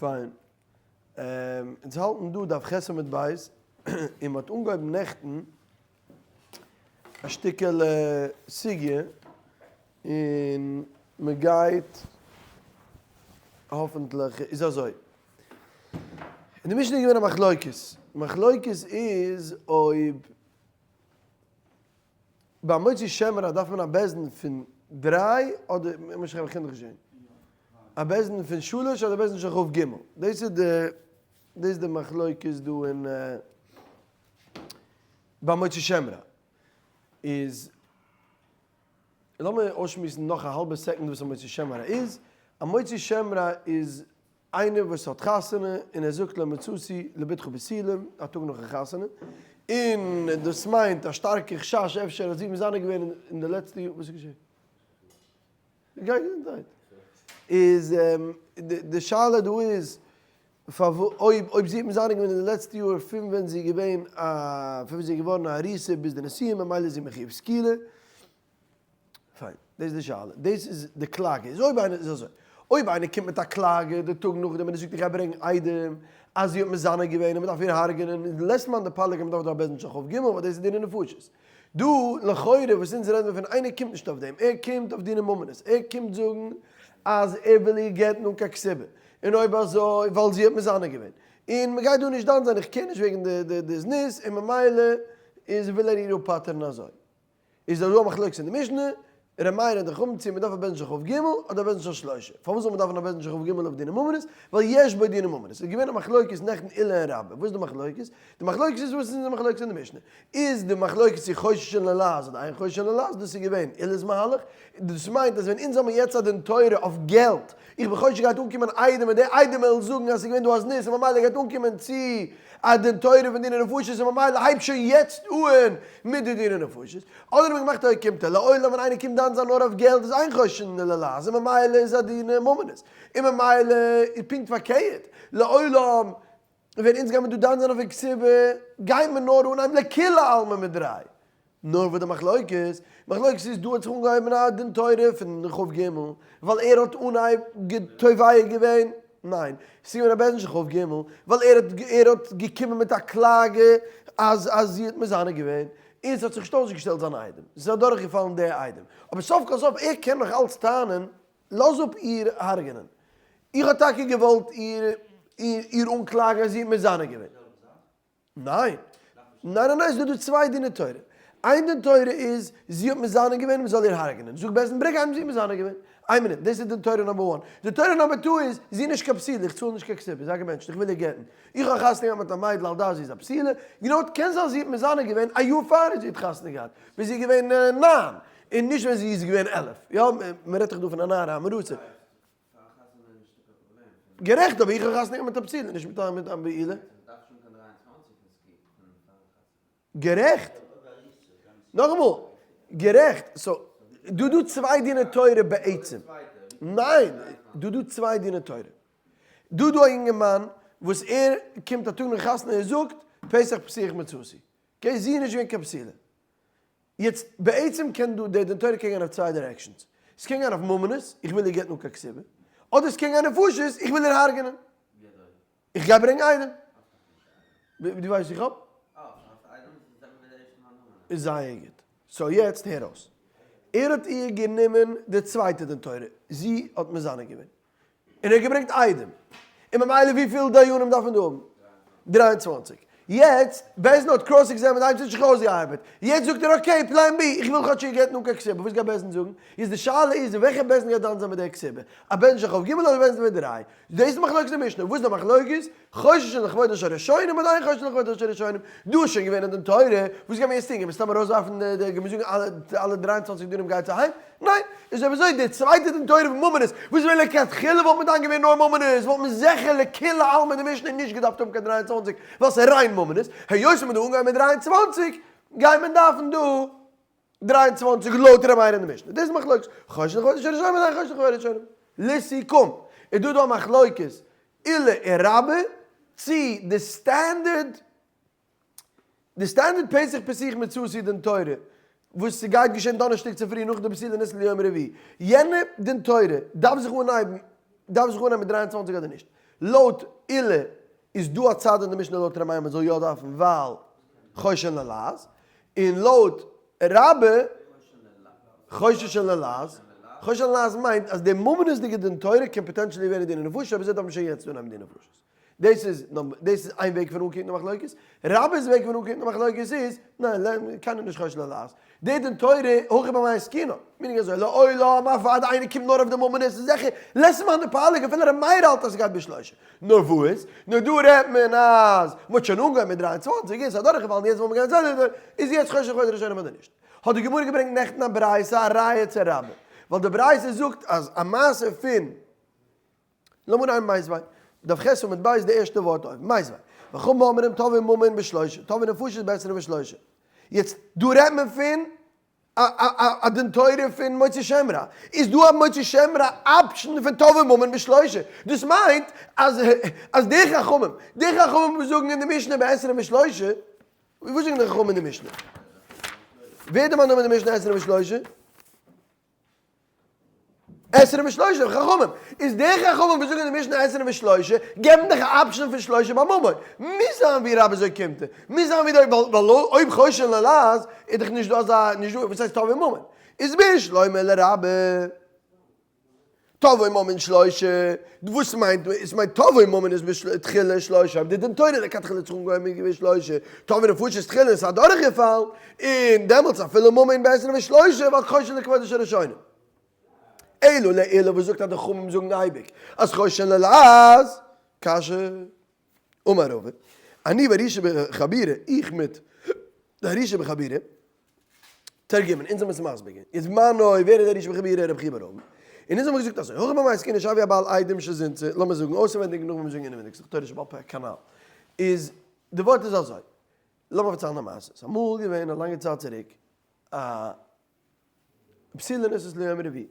פיין. אונז האלטן דא דף ח' עמוד ב', און מ'האט אנגעהויבן נעכטן א שטיקעלע סוגיא, און מ'גייט האפענטליך, איז אזוי, אין די משנה איז געווען א מחלוקת, מחלוקת איז אויב ביי מוציא שם רע דארף מען א בית דין פון דריי אדער, א בית דין פון שלש אדער בית דין של כ"ג, דאס איז די דאס איז די מחלוקת דא אין ביי מוציא שם רע איז לאמיר אויסשמועסן נאך א האלבע second וואס א מוציא שם רע איז, א מוציא שם רע איז איינער וואס האט חתונה און ער זאגט לא מצאתי לבתך בתולים א טאג נאכן חתונה, און דאס מיינט א שטארקע חשש אפשר אז זי איז מזנה געווען אין די לעצטע יאר, וואס איז געשען? גיי געזונטהייט. איז די שאלה דא איז אויב אויב זי האט מזנה געווען אין די לעצטע יאר פון ווען זי איז געווען א פון ווען זי איז געווארן א ארוסה ביז די נישואין ממילא איז זי מחויב סקילה. פיין, דאס איז די שאלה, דאס איז די קלאגע, איז אויב איינער, איז אזוי, אויב איינער קומט מיט א קלאגע די טאג נאכדעם און ער זאגט איך גיי ברענגן עדים אז זי האט מזנה געווען און מען דארף איר הרג'נען, איז לית מאן דפליג אז מען דארף דא א בית דין של כ"ג ווייל דאס איז דיני נפשות. דא לכאורה וואס אונז רעדן מיר פון איינער קומט נישט אויף דעם, ער קומט אויף דיני ממונות, ער קומט זאגן אז ער וויל איר גט'ן אן קיין כתובה, און אויב אזוי ווייל זי האט מזנה געווען, און מען גייט דא נישט דן זיין איך קער נישט וועגן די די זנות און ממילא איז וויל ער איר אפפטר'ן אזוי. איז דא א מחלוקת אין די משנה, ר' מאיר און די חכמים צו מען דארף א בית דין של כ"ג אדער א בית דין של שלושה. פארוואס זאל מען דארפן א בית דין של כ"ג אויף דיני ממונות? ווייל יש בו דיני ממונות. ס'איז געווען א מחלוקת נעכטן עולא און רבה. וואס איז די מחלוקת? די מחלוקת איז וואס איז די מחלוקת אין די משנה? איז די מחלוקת צו חוששין ללעז אדער אין חוששין ללעז? דאס איז געווען עולא'ס מהלך. דאס מיינט אז ווען אונז האבן יעצט א דין תורה אויף געלט, איך בין חושש גייט אנקומען עדים און די עדים וועלן זאגן אז ס'איז געווען דא א זנות און ממילא גייט אנקומען צו א דין תורה פון דיני נפשות און ממילא הייבט שוין יעצט אן מיט די דיני נפשות. אדער האט מען געמאכט א אוקימתא לעולם ווען איינער קומט דן זיין נאר אויף געלט איז אין חוששין ללעז און ממילא איז א דיני ממונות און ממילא איז פונקט פארקערט לעולם ווען אונז גיימער דא דן זיין אויף כתובה גייט מען נאר אנהייבן לכולי עלמא מיט דריי. נאר וואס די מחלוקת? מחלוקת איז דא האט זיך אנגעהויבן א דין תורה פון כ"ג ווייל ער האט אנהייב תובע געווען, ניין, ס'איז געווען א בית דין של כ"ג ווייל ער האט ער האט געקומען מיט א קלאגע אז אז זי האט מזנה געווען, און ס'האט זיך נישט אויסגעשטעלט זיין איידעם, ס'איז אדורכגעפאלן די איידעם, אבער סוף כל סוף ער קען נאך אלץ טענה'ן לאז אפ איר הרג'נען, איך האב טאקע געוואלט איר איר אנקלאגן אז זי האט מזנה געווען. ניין. ניין ניין ניין, ס'איז דא דא צוויי דיני תורה. איין דין תורה איז, זי האט מזנה געווען און מ'זאל איר הרג'נען. זאגט בית דין ברענג איינעם זי האט מזנה געווען. איין מינוט, דאס איז דין תורה number one. דין תורה number two איז, זי איז נישט קיין בתולה, איך צאל נישט קיין כתובה, זיי געבענטשט, איך וויל איר גט'ן. איך האב חתונה געהאט מיט א מיידל על דעת זי איז א בתולה, you know what, קען זיין זי האט מזנה געווען א יאר פאר זי האט חתונה געהאט, ווען זי איז געווען ניין, און נישט ווען זי איז געווען 11. יא, מ'רעדט דאך דא פון א נערה המאורסה. גערעכט אבער איך האב חתונה געהאט מיט א בתולה נישט מיט א מיט א בעולה. גערעכט. נאכאמאל, גערעכט, so דא דא צוויי דיני תורה בעצם. ניין, דא דא צוויי דיני תורה. דא דא א אינגערמאן וואס ער קומט א טאג נאך חתונה און זאגט פתח פתוח מצאתי. okay, זי איז נישט געווען קיין בתולה. יעצט, בעצם קען דא דער דין תורה קען גיין אויף צוויי directions. ס'קען גיין אויף ממונות, איך וויל איר גט'ן אן קיין כתובה. אדער ס'קען גיין נפשות, איך וויל איר הרג'נען. איך גיי ברענגן עדים. דו ווייסט איך האב? זייער גוט. so יעצט הער אויס. ער האט איר גענומען די צווייטע דין תורה. זי האט מזנה געווען. און ער האט געברענגט עדים, און ממילא וויפיל דיינים דארף מען דא האבן? 23. יעצט, בית דין האט cross examined איינס האט נישט אויסגעארבעט, יעצט זאגט ער okay plan B, איך וויל כאטש איר גט'ן אן קיין כתובה, וואס גייט בית דין זאגן? יעצט די שאלה איז אין וועלכע בית דין גייט דן זיין מיט די כתובה, א בית דין של כ"ג אדער בית דין מיט דריי? דאס איז די מחלוקת אין משנה, וואס איז די מחלוקת? חוששין לכבודן של ראשונים אדער אין חוששין לכבודן של ראשונים? דא איז שוין געווען א דין תורה, וואס גייט מען יעצט טון? גייט מען סתם ארויסווארפן די די גייט מען זאגן אלע אלע 23 דיינים גייטס אהיים? ניין! איז אויב אזוי די צווייטע דין תורה פון ממונות, וואס ווען לכתחילה וואלט מען דן געווען נאר ממונות, וואלט מען זיכער לכולי עלמא די משנה נישט געדארפט האבן קיין 23, ווייל ס'איז ריין ממונות, היות מ'האט דא אנגעהויבן מיט 23, גייט מען דארפן דא 23 לויט ר' מאיר אין די משנה. דאס איז מחלוקת. חוששין לכבודן של ראשונים און אין חוששין לכבודן של ראשונים. לסיכום, איז דא דא א מחלוקת עולא און רבה צי די standard די standard פתח פתוח מצאתי דין תורה וואס ס'גייט געשען דאנערשטאג צופרי נאך די בתולה נישאת ליום רביעי, יענע דין תורה דארף זיך אנהייבן דארף זיך אנהייבן מיט 23 אדער נישט? לויט עולא איז דא א צד אין די משנה לויט ר' מאיר מען זאל יא דארפן ווייל חוששין ללעז, און לויט רבה חוששין ללעז, חוששין ללעז מיינט אז די ממונות'דיגע דין תורה קען potentially ווערן דיני נפשות, אבער זיי דארפן שוין יעצט אנהייבן דיני נפשות. דאס איז דאס איז איין וועג פון אנקוקן די מחלוקת. רבה'ס וועג פון אנקוקן די מחלוקת איז, ניין, קיינער נישט חושש ללעז. די דין תורה הכא במאי עסקינן. meaning אזוי, לעולם אוודאי איינער קומט נאר אויף די ממונות איז זיכער לית מאן דפליג אפילו ר' מאיר האלט אז ס'גייט בשלושה. נאר וואס? נאר דא רעדט מען אז מ'האט שוין אנגעהויבן מיט 23 און ס'איז אדורכגעפאלן יעצט וויל מען גיין צו איז יעצט חושש לכבוד הראשונים אדער נישט? האט די גמרא געברענגט נעכטן א ברייתא א ראיה צו רבה. ווייל די ברייתא זאגט אז א מעשה פון. לאמיר אריין מיתיבי, דף ח' עמוד ב' די ערשטע ווארט אויבן, מיתיבי, וחכמים אומרים תבעו ממון בשלושה, תבעו נפשות בעשרים ושלושה. יעצט דא רעדט מען פון א א א דין תורה פון מוציא שם רע, איז דא א מוציא שם רע option פון תבעו ממון בשלושה, דאס מיינט אז אז די חכמים, די חכמים וואס זאגן אין די משנה בעשרים ושלושה, וואס זאגן די חכמים אין די משנה? ווער דערמאנט נאמען אין די משנה עשרים ושלושה? עשרים ושלושה חכמים, איז די חכמים וואס זאגן די משנה עשרים ושלושה, געבן דיך א option פון שלושה ביי ממון. מוז זיין ווי רבה אזוי קומט ער. מוז זיין ווי די, ווייל אויב חוששין ללעז, איז דאך נישט דא אזא, נישט דא, וואס הייסט תבעו ממון? איז בשלמא לרבה. תבעו ממון שלושה, וואס מיינט, עס מיינט תבעו ממון איז בתחילה שלושה, אויב די דין תורה לכתחילה האט זיך אנגעהויבן איז געווען שלושה, תבעו נפשות תחילה איז אדורכגעפאלן, און דעמאלטס אפילו ממון בעשרים ושלושה ווייל חוששין לכבודן של ראשונים. אלא לעולא וואס זאגט אז די חכמים זאגן אייביג אז חוששין ללעז, קשיא. אמר רבא, אני וארישא בחבורה, איך מיט די ארישא בחבורה, תרגימנא, אונז האבן עס מסביר געווען. איז מנו, ווער איז ארישא בחבורה? רבי חייא בר אבין. און אונז האבן געזאגט אזוי, הכא במאי עסקינן שויה הבעל עדים שזינתה, לאמיר זאגן אויסענווענדיג נאכדעם זאגן אינעווענדיג, ס'איז דאך תורה שבעל פה כנל. איז די ווארט איז אזוי, לאמיר פארציילן א מעשה, ס'איז אמאל געווען א לאנגע צייט צוריק א בתולה נישאת ליום רביעי.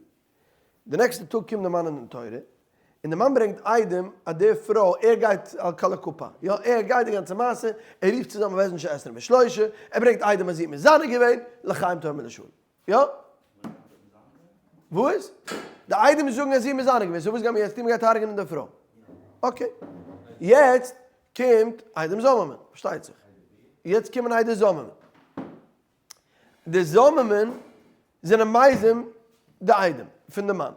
די נעקסטע טאג קומט די מאן אין דין תורה, און די מאן ברענגט עדים אז די פרוי, ער גייט על כל הקופה, יא ער גייט די גאנצע מעשה, ער רופט צוזאם א בית דין של עשרים ושלושה, ער ברענגט עדים אז זי האט מזנה געווען, לחיים טובים ולשלום. יא? וואס? די עדים זאגן אז זי האט מזנה געווען, so וואס גייט מען יעצט טון? מען גייט הרג'נען די פרוי. okay. יעצט קומט עדים זוממין, פארשטייט זיך. יעצט קומען עדי זוממין. די זוממין זענען מזים די עדים פון די מאן.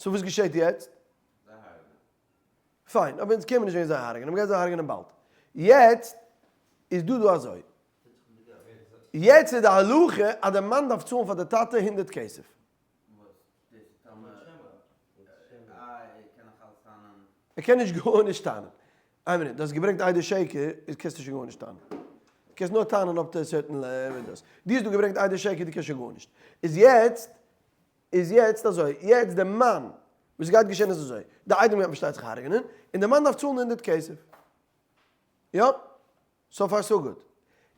so וואס געשעט יעצט? פיין, אבער אונז קען מען נישט וועגן זיי הרג'נען, מ'גייט זיי הרג'נען באלד. יעצט איז דא דא אזוי. יעצט איז די הלכה אז די מאן דארף צאלן פאר די טאטע הונדערט כסף. ער קען נישט גארנישט טענה'ן. איין מינוט, דו האסט געברענגט עדי שקר, איז קענסטו שוין גארנישט טענה'ן. דו קענסט נאר טענה'ן up to certain level דאס. דו האסט דא געברענגט עדי שקר, דו קענסט שוין גארנישט. איז יעצט, איז יעצט אזוי, יעצט די מאן, וואס גייט געשען איז אזוי, די עדים גייט פארשטייט זיך הרג'נען, און די מאן דארף צאלן הונדערט כסף. יא? so far so good.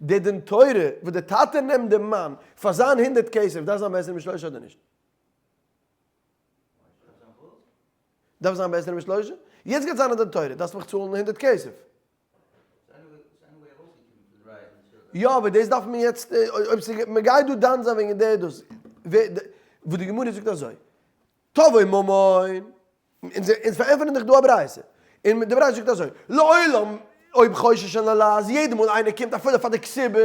די דין תורה וואס די טאטע נעמט די מאן פאר זיין הונדערט כסף דארף זיין בעשרים ושלושה אדער נישט? דארף זיין בעשרים ושלושה? יעצט גייט זיין א דין תורה, דארפסט מיך צאלן הונדערט כסף. יא אבער דאס דארף מען יעצט, אויב ס'גייט, מ'גייט דא דן זיין וועגן די דאס, וואס די גמרא זאגט אזוי, תבעו ממון, אונז פארענטפערן דאך דא א ברייתא, און די ברייתא זאגט אזוי, לעולם אויב חוששין ללעז, יעדע מאל איינער קומט אפילו פאר די כתובה,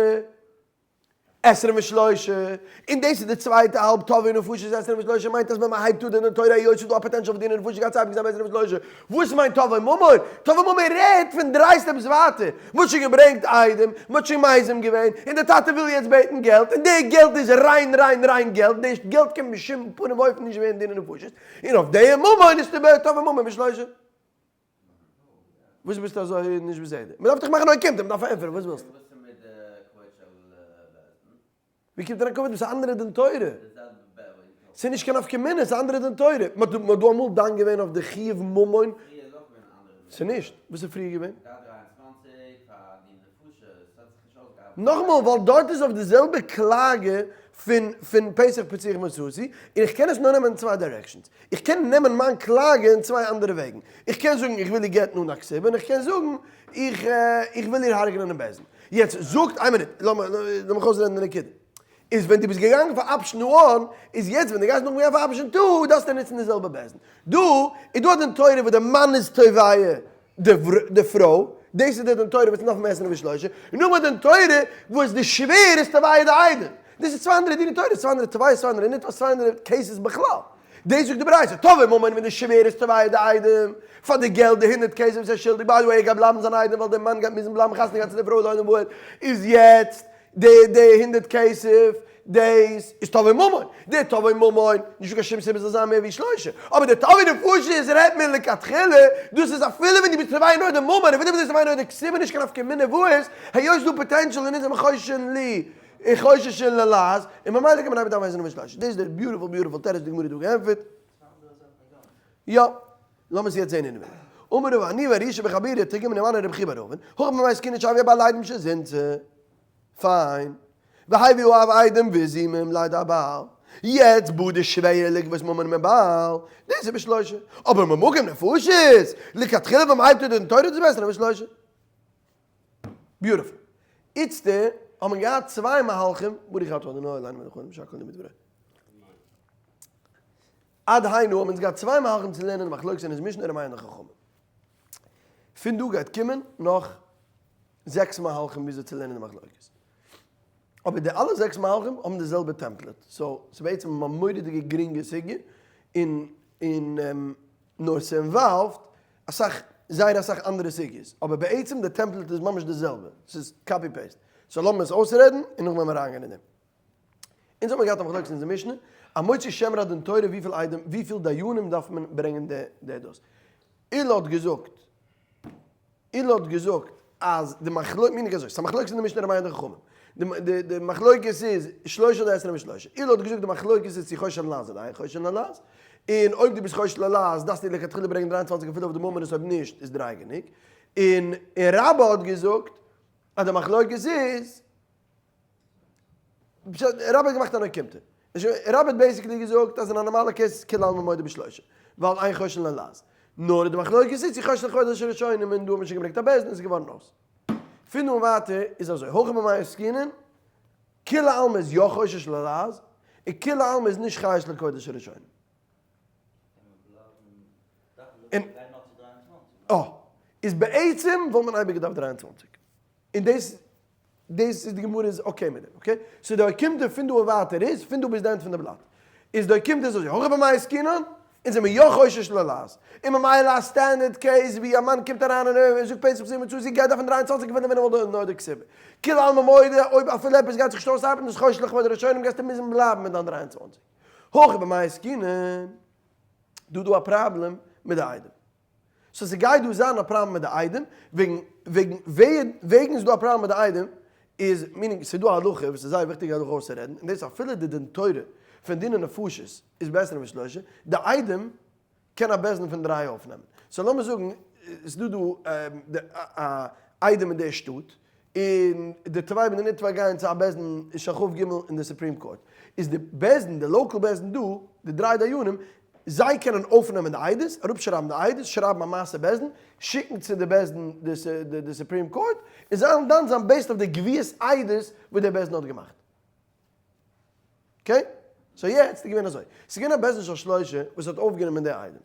עשרים ושלושה, און דאס איז די צווייטע האלב תבעו נפשות עשרים ושלושה מיינט אז ווען מען הייבט אן די תורה היות ס'איז דא א potential פאר דיני נפשות גייט עס אייביג זיין בעשרים ושלושה, וואס מיינט תבעו ממון? תבעו ממון רעדט פון דריי steps ווייטער, מען האט שוין געברענגט עדים, מען האט שוין מזים געווען, און די טאטע וויל יעצט בעטן געלט, און די געלט איז ריין ריין ריין געלט, די געלט קען בשום פנים ואופן נישט ווערן דיני נפשות, און אויף די ממון איז תבעו ממון בשלושה. וואס ביסטו אזוי נישט בסדר? מען דארף דאך מאכן אויב קומט ער, מען דארף פארענטפערן, וואס ווילסטו? וואס איז מיט די כבוד של בית דין? ווי קומט אריין כבוד? דאס איז אנדערע דין תורה. ס'איז נישט קיין נפקא מינה, ס'איז אנדערע דין תורה. מען האט דא אמאל דן געווען אויף די חיוב ממון. פריער איז אויך געווען אנדערע דין תורה. ס'איז נישט. וואס איז פריער געווען? גייט 23 פאר די נפשות, ס'האט זיך נישט אויסגעארבעט. נאכאמאל, ווייל דארט איז אויף די זעלבע קלאגע פון פון פתח פתוח מצאתי, און איך קען עס נאר נעמען אין צוויי directions. איך קען נעמען מיין קלאגע אין צוויי אנדערע וועגן. איך קען זאגן איך וויל איר גט'ן אן א כתובה, און איך קען זאגן איך איך וויל איר הרג'נען אין בית דין. יעצט זאגט, איין מינוט, לאמיך אויסרעדן די נקודה. איז ווען דו ביסט געגאנגען פאר option one, איז יעצט ווען דו גייסט נאכדעם גיין פאר option two, דארפסטו נוצן די זעלבע בית דין. דא איז דא א דין תורה וואס די מאן איז תובע די פרוי, דאס איז די דין תורה וואס איז נאך מעשרה ושלושה, און נאכדעם א דין תורה וואס די שווער איז תובע די איידעם. דאס איז צוויי אנדערע דיני תורות, צוויי אנדערע תביעות, צוויי אנדערע נתבע, צוויי אנדערע cases בכלל. דאס זאגט די ברייתא, תובע ממון ווען די שווער איז תובע די איידעם פאר די געלט, די הונדערט כסף וואס ער איז שולדיג, by the way ער גייט בלייבן זיין איידעם ווייל די מאן גייט מוזן בלייבן חתונה געהאט צו די פרוי לעולם ועד, איז יעצט די די הונדערט כסף דאס איז תובע ממון, די תובע ממון, נישטא קיין שום סיבה ס'זאל זיין מער ווי שלושה, אבער די תובע נפשות רעדט מען לכתחילה, דאס איז אפילו ווען דו ביסט תובע נאר די ממון, אפילו ווען דו ביסט תובע נאר די כתובה נישט קיין נפקא מינה וואס, היות ס'דא potential און אונז זעמיר חוששין לי און חוששין ללעז, און ממילא קען מען ארבעטן אויף עשרים ושלושה. דאס איז די beautiful beautiful תירוץ די גמרא האט דא געענטפערט. יא, לאמיר עס יעצט זען אינעווייניג. אמר רבא אני וארישא בחבירה תרגמנא מני רבי חייא בר אבין, הכא במאי עסקינן שהביא הבעל עדים שזינתה. פיין. והביא האב עדים וזימם לידי הבעל. יעצט בא די שווער לגבות ממון מבעל. דאס איז בשלושה. אבער ממקום נפשות, לכתחילה ווען מ'הייבט אן די תורה איז עס בעשרים ושלושה. Beautiful. איצטער האט מען געהאט צוויי מהלכים, ברוך אתה אדוני אלוהינו מלך העולם שהכל נהיה בדברו. עד היינו האבן אונז געהאט צוויי מהלכים צו לערנען די מחלוקת אין אונזער משנה ר' מאיר און די חכמים. פון דא גייט קומען נאך זעקס מהלכים וויאזוי צו לערנען די מחלוקת. אבער די אלע זעקס מהלכים האבן די זעלבע template. So ס'איז בעצם א מורא'דיגע גרינגע סוגיא, און און נאר ס' involve ט אסאך זייער אסאך אנדערע סוגיות, אבער בעצם די template איז ממש די זעלבע, ס'איז copy paste. So לאמיר עס אויסרעדן און נאכדעם וועלן מיר אריינגיין אין דעם. אונז האבן געהאט א מחלוקת אין אונזער משנה, א מוציא שם רע דין תורה וויפיל עדים וויפיל דיינים דארף מען ברענגען די די עדות. עולא האט געזאגט, עולא האט געזאגט אז די מחלוקת, מיינט אזוי, ס'איז א מחלוקת אין די משנה ר' מאיר און די חכמים. די די מחלוקת איז שלושה אדער עשרים ושלושה. עולא האט געזאגט די מחלוקת איז צו חוששין ללעז אדער אין חוששין ללעז. און אויב דו ביסט חושש ללעז דארפסטו לכתחילה ברענגען 23 אפילו אויף די ממונות אויב נישט איז דריי גענוג. און רבה האט געזאגט אז די מחלוקת איז. רבה האט געמאכט אן אוקימתא. רבה האט basically געזאגט אז אין א נארמאלע case איז כולי עלמא מודה בשלושה, ווייל אין חוששין ללעז. נאר די מחלוקת איז צו חוששין לכבוד של ראשונים און דא האט מען שוין געברענגט א בית דין און עס איז געווארן אויס. פון דא און ווייטער איז אזוי, הכא במאי עסקינן, כולי עלמא איז יא חושש ללעז, און כולי עלמא איז נישט חושש לכבוד של ראשונים. און אה, איז בעצם וואלט מען אייביג געדארפט 23. און דאס דאס איז די גמרא איז okay מיט דעם, okay? So די אוקימתא פון דא און ווייטער איז, פון דא ביז די end פון די בלאט, איז די אוקימתא איז אזוי, הכא במאי עסקינן, אונז זעמיר יא חושש ללעז, און ממילא א standard case ווי א מאן קומט אריין און ער זאגט פסח זיבן צו זי גייט דארפן 23 געוואונען ווען ער וואלט נאר די כתובה. כולי עלמא מודה, אויב אפילו עפעס גייט זיך נישט אויסארבעטן איז חושש לכבוד הראשונים גייסטו מוזן בלייבן מיט דיין 23. הכא במאי עסקינן, דא דא א פראבלעם מיט די איידעם. So ס'גייט דא זיין א פראבלעם מיט די עדים, וועגן וועגן וועגן איז דא א פראבלעם מיט די עדים, איז meaning ס'איז דא א הלכה וואס איז זייער וויכטיגע הלכה אויסצורעדן, און דאס אפילו די דין תורה פון דיני נפשות איז בעשרים ושלושה, די עדים קען א בית דין פון דריי אויפנעמען. So לאמיר זאגן ס'איז דא דא א עדים אין די שטאט, און די תובע און די נתבע גייען צו א בית דין של כ"ג אין די Supreme Court, איז די בית דין, די local בית דין דא, די דריי דיינים, זיי קענען אויפנעמען די עדות, אראפשרייבן די עדות, שרייבן א מעשה בית דין, שיקן צו די בית דין די Supreme Court, און זיי וועלן דן זיין based אויף די גביית עדות וואס דער בית דין האט געמאכט. Okay? So יעצט איז געווען אזוי, ס'איז געווען א בית דין של שלושה וואס האט אויפגענומען די עדים.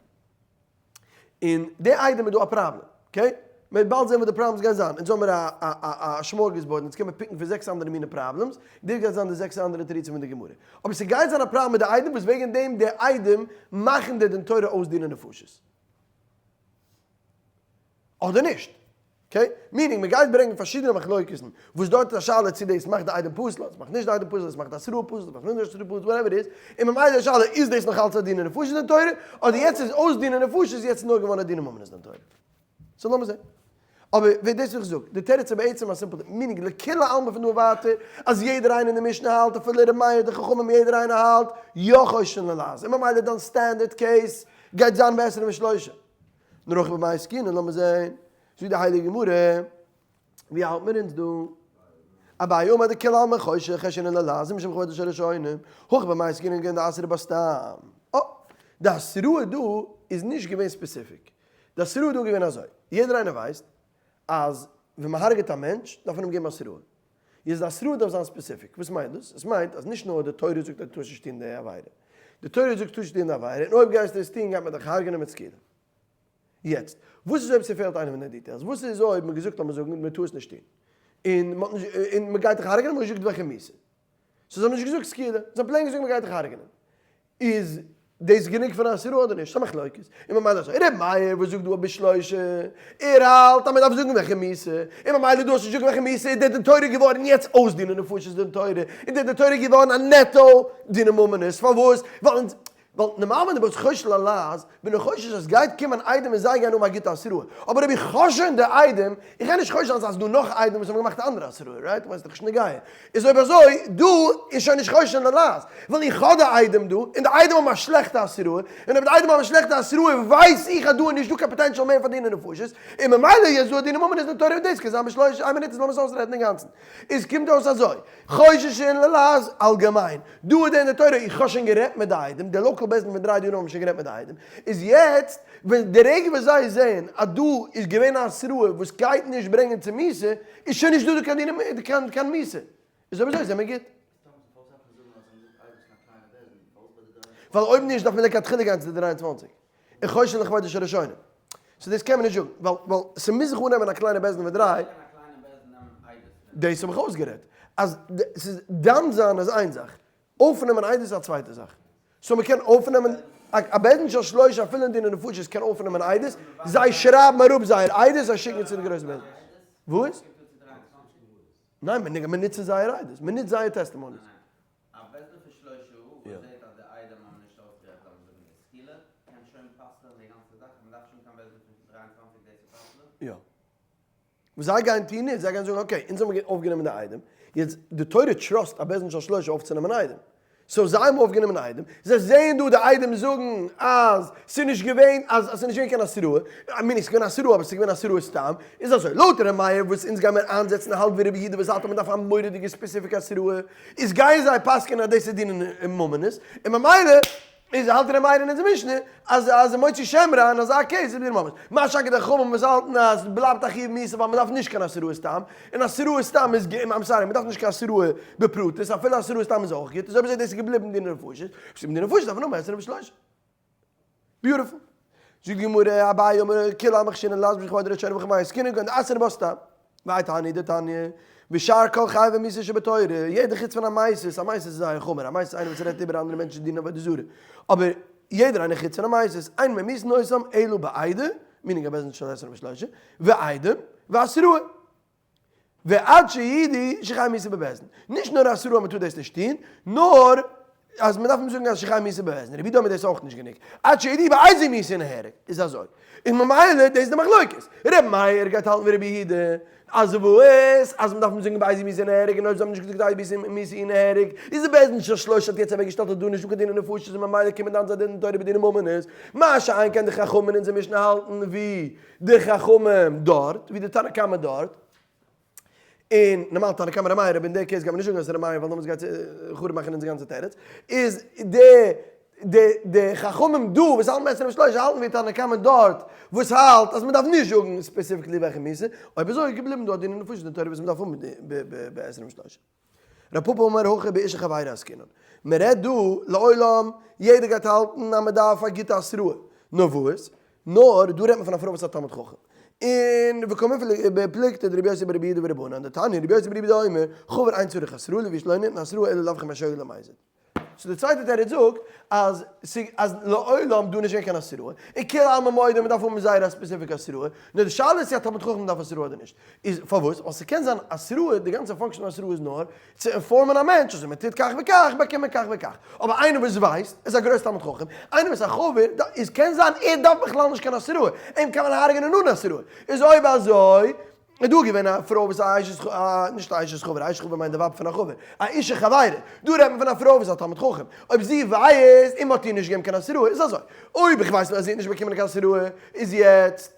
און די עדים איז דא א פראבלעם, okay? מ'וועט באלד זען וואס די problems גייען זיין. אונז האמיר א א א א smorgasbord, אונז קען מען pick ן פון זעקס אנדערע מיני problems, דאס גייט זיין די זעקס אנדערע תירוצים פון די גמרא. אבער ס'גייט זיין א פראבלעם מיט די עדים וואס וועגן דעם די עדים מאכן די דין תורה אויס דיני נפשות. אדער נישט. Okay? Meaning מ'גייט ברענגען פארשידענע מחלוקת'ן וואס דארט איז א שאלה צו דאס מאכט די עדים פסול אדער ס'מאכט נישט די עדים פסול, עס מאכט די התראה פסול, עס מאכט נישט די התראה פסול, whatever it is, און ממילא איז די שאלה איז דאס נאך אלץ א דיני נפשות דין תורה, אדער יעצט איז אויס דיני נפשות יעצט איז נאר געווארן א דיני ממונות דין תורה. So לאמיר זען. אבער ווער דאס וואס איך זאג, די תירוץ איז בעצם א simple, meaning לכולי עלמא פון דא און ווייטער, אז יעדער איינער אין די משנה האלט אפילו ר' מאיר די חכמים יעדער איינער האלט יא חוששין ללעז, און ממילא דיין standard case גייט זיין בעשרים ושלושה. נאר הכא במאי עסקינן לאמיר זעהן, זאגט די הייליגע גמרא, ווי האלט מיר אונז דא? אביי אמר דכולי עלמא חוששין חיישינן ללעז ומשום כבודן של ראשונים, הכא במאי עסקינן כגון דאתרעי בסתם. אה, די התראה דא איז נישט געווען specific. די התראה דא איז געווען אזוי, יעדער איינער ווייסט אז ווען מען הרג'עט א מענטש דארף מען אים געבן התראה. איז די התראה דארף זיין specific. וואס מיינט דאס? עס מיינט אז נישט נאר די תורה זאגט אז דו טארסט נישט טון די עבירה. די תורה זאגט טארסט נישט טון די עבירה, און אויב גייסטו עס טון גייט מען דיך הרג'נען מיט סקילה. יעצט, וואס איז אויב ס'פעלט איינע פון די details? וואס איז אויב מ'האט געזאגט לאמיר זאגן מ'טאר עס נישט טון, און מ'האט נישט, און מ'גייט דיך הרג'נען, מ'האט נישט געזאגט וועלכע מיתה. so זיי האבן נישט געזאגט סקילה, זיי האבן plain געזאגט מ'גייט דיך הרג'נען. איז דאס גענוג פאר א התראה אדער נישט? ס'א מחלוקת. און ממילא אזוי, ר' מאיר וואס זאגט דא בשלושה, ער האלט אז מ'דארף זאגן וועלכע מיתה, און ממילא דו האסט נישט געזאגט וועלכע מיתה, איז די דין תורה געווארן יעצט אויס דיני נפשות דין תורה, איז די דין תורה געווארן א נעטא דיני ממונות, פארוואס? ווייל אונז ווייל נארמאל ווען דו ביסט חושש ללעז, בין איך חושש אז סגייט קומען עדים און זיי גייען האבן א גוטע התראה, אבער אויב איך האב שוין די עדים, איך גיי נישט חושש זיין אז ס'דא נאך עדים וואס האבן געמאכט א אנדערע התראה, right? כ'מיין ס'דאך נישט נוגע. איז אויב אזוי, דא איז שוין נישט חושש ללעז, ווייל איך האב די עדים דא, און די עדים האבן א שלעכטע התראה, און אויב די עדים האבן א שלעכטע התראה ווייס איך אז דא איז נישט דא קיין potential מער פאר דיני נפשות, און ממילא איז דא א דיני ממונות אין תורה און דאס קען זיין בשלושה, איין מינוט איז לאמיר עס אויסרעדן אינגאנצן. איז קומט אויס אזוי, חוששין ללעז אלגעמיין, דא איז דער אין די תורה, איך האב שוין גערעדט מיט די עדים, די local בית דין פון דריי דיונים האבן שוין גערעדט מיט די עדים, איז יעצט ווען די רגע וואס זיי זעען אז דא איז געווען א התראה וואס גייט נישט ברענגען צו מיתה, איז שוין נישט דא דא קיין דינים קיין מיתה, איז אויב אזוי זעמיר גוט. ווייל אויב נישט דארף מען לכתחילה גיין צו די 23. און חוששין לכבודן של ראשונים. so דאס קען מען נישט זאגן, ווייל ווייל ס'מוז זיך אננעמען א קליינע בית דין פון דריי. דאס האב איך אויסגערעדט, אז ס'איז דן זיין איז איין זאך, אויפנעמען עדות איז א צווייטע זאך. so מ'קען אויפנעמען, א בית דין של שלושה אפילו אין דיני נפשות קען אויפנעמען עדות, זיי שרייבן אראפ זייער עדות, זיי שיקן עס צו די גרויסע בית דין. וואס? ניין, מ'נוצט זייער עדות, מ'נוצט זייער testimonies. א בית דין פון שלושה וואס זעט אז די עדים האבן נישט אויסגערעדט לאמיר זאגן די סקילה, קען שוין פסל'ען די גאנצע זאך, מען דארף שוין קיין בית דין פון 23 דאס צו פסל'ען? יא. וואס זיי גייען טון איז, זיי גייען זאגן okay, אונז האבן אויפגענומען די עדים, יעצט די תורה trust א בית דין של שלושה אויפצונעמען עדים, so זיי האבן אויפגענומען עדים, זיי זעען דא די עדים זאגן אז ס'איז נישט געווען, אז ס'איז נישט געווען קיין התראה, I mean, ס'איז געווען התראה אבער ס'איז געווען התראה סתם, איז אזוי, לויט ר' מאיר וואס אונז גיימיר איינזעצן האלט ווי רבי יהודה וואס האלט אז מ'דארף א מורא'דיגע specific התראה, איז גייען זיי פסק'ענען אז דאס איז דיני ממונות, און ממילא איז האלט ר' מאיר אין אונזער משנה אז אז מוציא שם רע אין אזא case איז דיני ממונות. מה שאין כן די חכמים וואס האלטן אז בלייבט א חיוב מיתה ווייל מ'דארף נישט קיין התראה סתם, און התראה סתם איז גוט, I'm sorry, מ'דארף נישט קיין התראה בפרטות, אפילו התראה סתם איז אויך גוט, איז אויב אזוי דאס איז געבליבן דיני נפשות, וואס איז דיני נפשות דארף מען האבן עשרים ושלושה. beautiful. זאגט די גמרא, אביי אמר, כולי עלמא חיישינן ללעז בשביל כבוד הראשונים וכמאי עסקינן כגון דאתרו בה סתם. והאי תניא דתניא, ושאר כל חייבי מיתות שבתורה, יעדער חוץ פון א מסית, א מסית איז זייער חמור, א מסית איז איינער וואס רעדט איבער אנדערע מענטשן דינען עבודה זרה, אבער יעדער איינער חוץ פון א מסית, אין ממיתין אותם אלא בעדה, meaning א בית דין של עשרים ושלושה, ועדים, והתראה. ועד שידעו שחייב מיתה בבית דין. נישט נאר התראה אז מען טאר דאס נישט טון, נאר אז מען דארף אים זאגן אז שחייב מיתה בבית דין. רבי יהודה אמר דאס איז אויך נישט גענוג. עד שידעו באיזה מיתה נהרג. איז אזוי. און ממילא דאס איז די מחלוקת. ר' מאיר גייט האלטן ווי רבי יהודה. אז וואס? אז מען דארף אים זאגן באיזה מיתה נהרג און אויב זיי האבן נישט געזאגט באיזה מיתה נהרג, איז די בית דין של שלושה האט יעצט אוועקגעשטעלט אז דא איז נישטא קיין דיני נפשות און ממילא קומט דן זיין דין תורה בדיני ממונות. מה שאין כן די חכמים אין אונזער משנה האלטן ווי די חכמים דארט, ווי די תנא קמא דארט, און נארמאל תנא קמא ר' מאיר, אבער אין די case גייט מען נישט זאגן אז עס איז ר' מאיר ווייל דעמאלטס גייט חרוב מאכן אונזער גאנצע תירוץ, איז די די די חכמים דא וואס האלטן בעשרים ושלושה האלטן ווי תנא קמא דארט וואס האלט אז מען דארף נישט זאגן specifically וועלכע מיתה, אויב אזוי איז געבליבן דא א דיני נפשות אין תורה וואס מען דארף האבן בעשרים ושלושה. רב פפא אמר הכא באשה חברה עסקינן. מען רעדט דא לעולם יעדער גייט האלטן אז מען דארף א גוטע התראה. נאר וואס? נאר דא רעדט מען פון א פרוי וואס איז א תלמיד חכם. און וקמיפלגי בפלוגתא דרבי יוסי ברבי יהודה ורבנן דתניא רבי יוסי ברבי יהודה אומר חבר אין צריך התראה לפי שלא ניתנה התראה אלא להבחין בין שוגג למזיד. so די צווייטע תירוץ זאגט אז אז לעולם דא נישט געווען קיין התראה, און כולי עלמא מודה מ'דארף האבן זייער א specific התראה, נאר די שאלה איז צו א תלמיד חכם דארף התראה אדער נישט. איז פארוואס? ווייל ס'קען זיין התראה, די גאנצע function פון התראה איז נאר צו inform ען א מענטש אז אויב מ'טוט כך וכך באקומט מען כך וכך. אבער איינער וואס ווייסט, איז א גרויס תלמיד חכם, איינער וואס איז א חבר, איז קען זיין ער דארף בכלל נישט קיין התראה, אים קען מען הרג'נען אן התראה. איז אויב אזוי איז דא געווען א פרוי וואס א אשת א נישט א אשת חבר, א אשת חבר מיינט די ווייב פון א חבר, א אשה חברה, דא רעדט מען פון א פרוי וואס איז א תלמיד חכם, אויב זי ווייסט און מ'האט איר נישט געגעבן קיין התראה איז אזוי, אויב איך ווייס אז זי האט נישט באקומען קיין התראה איז יעצט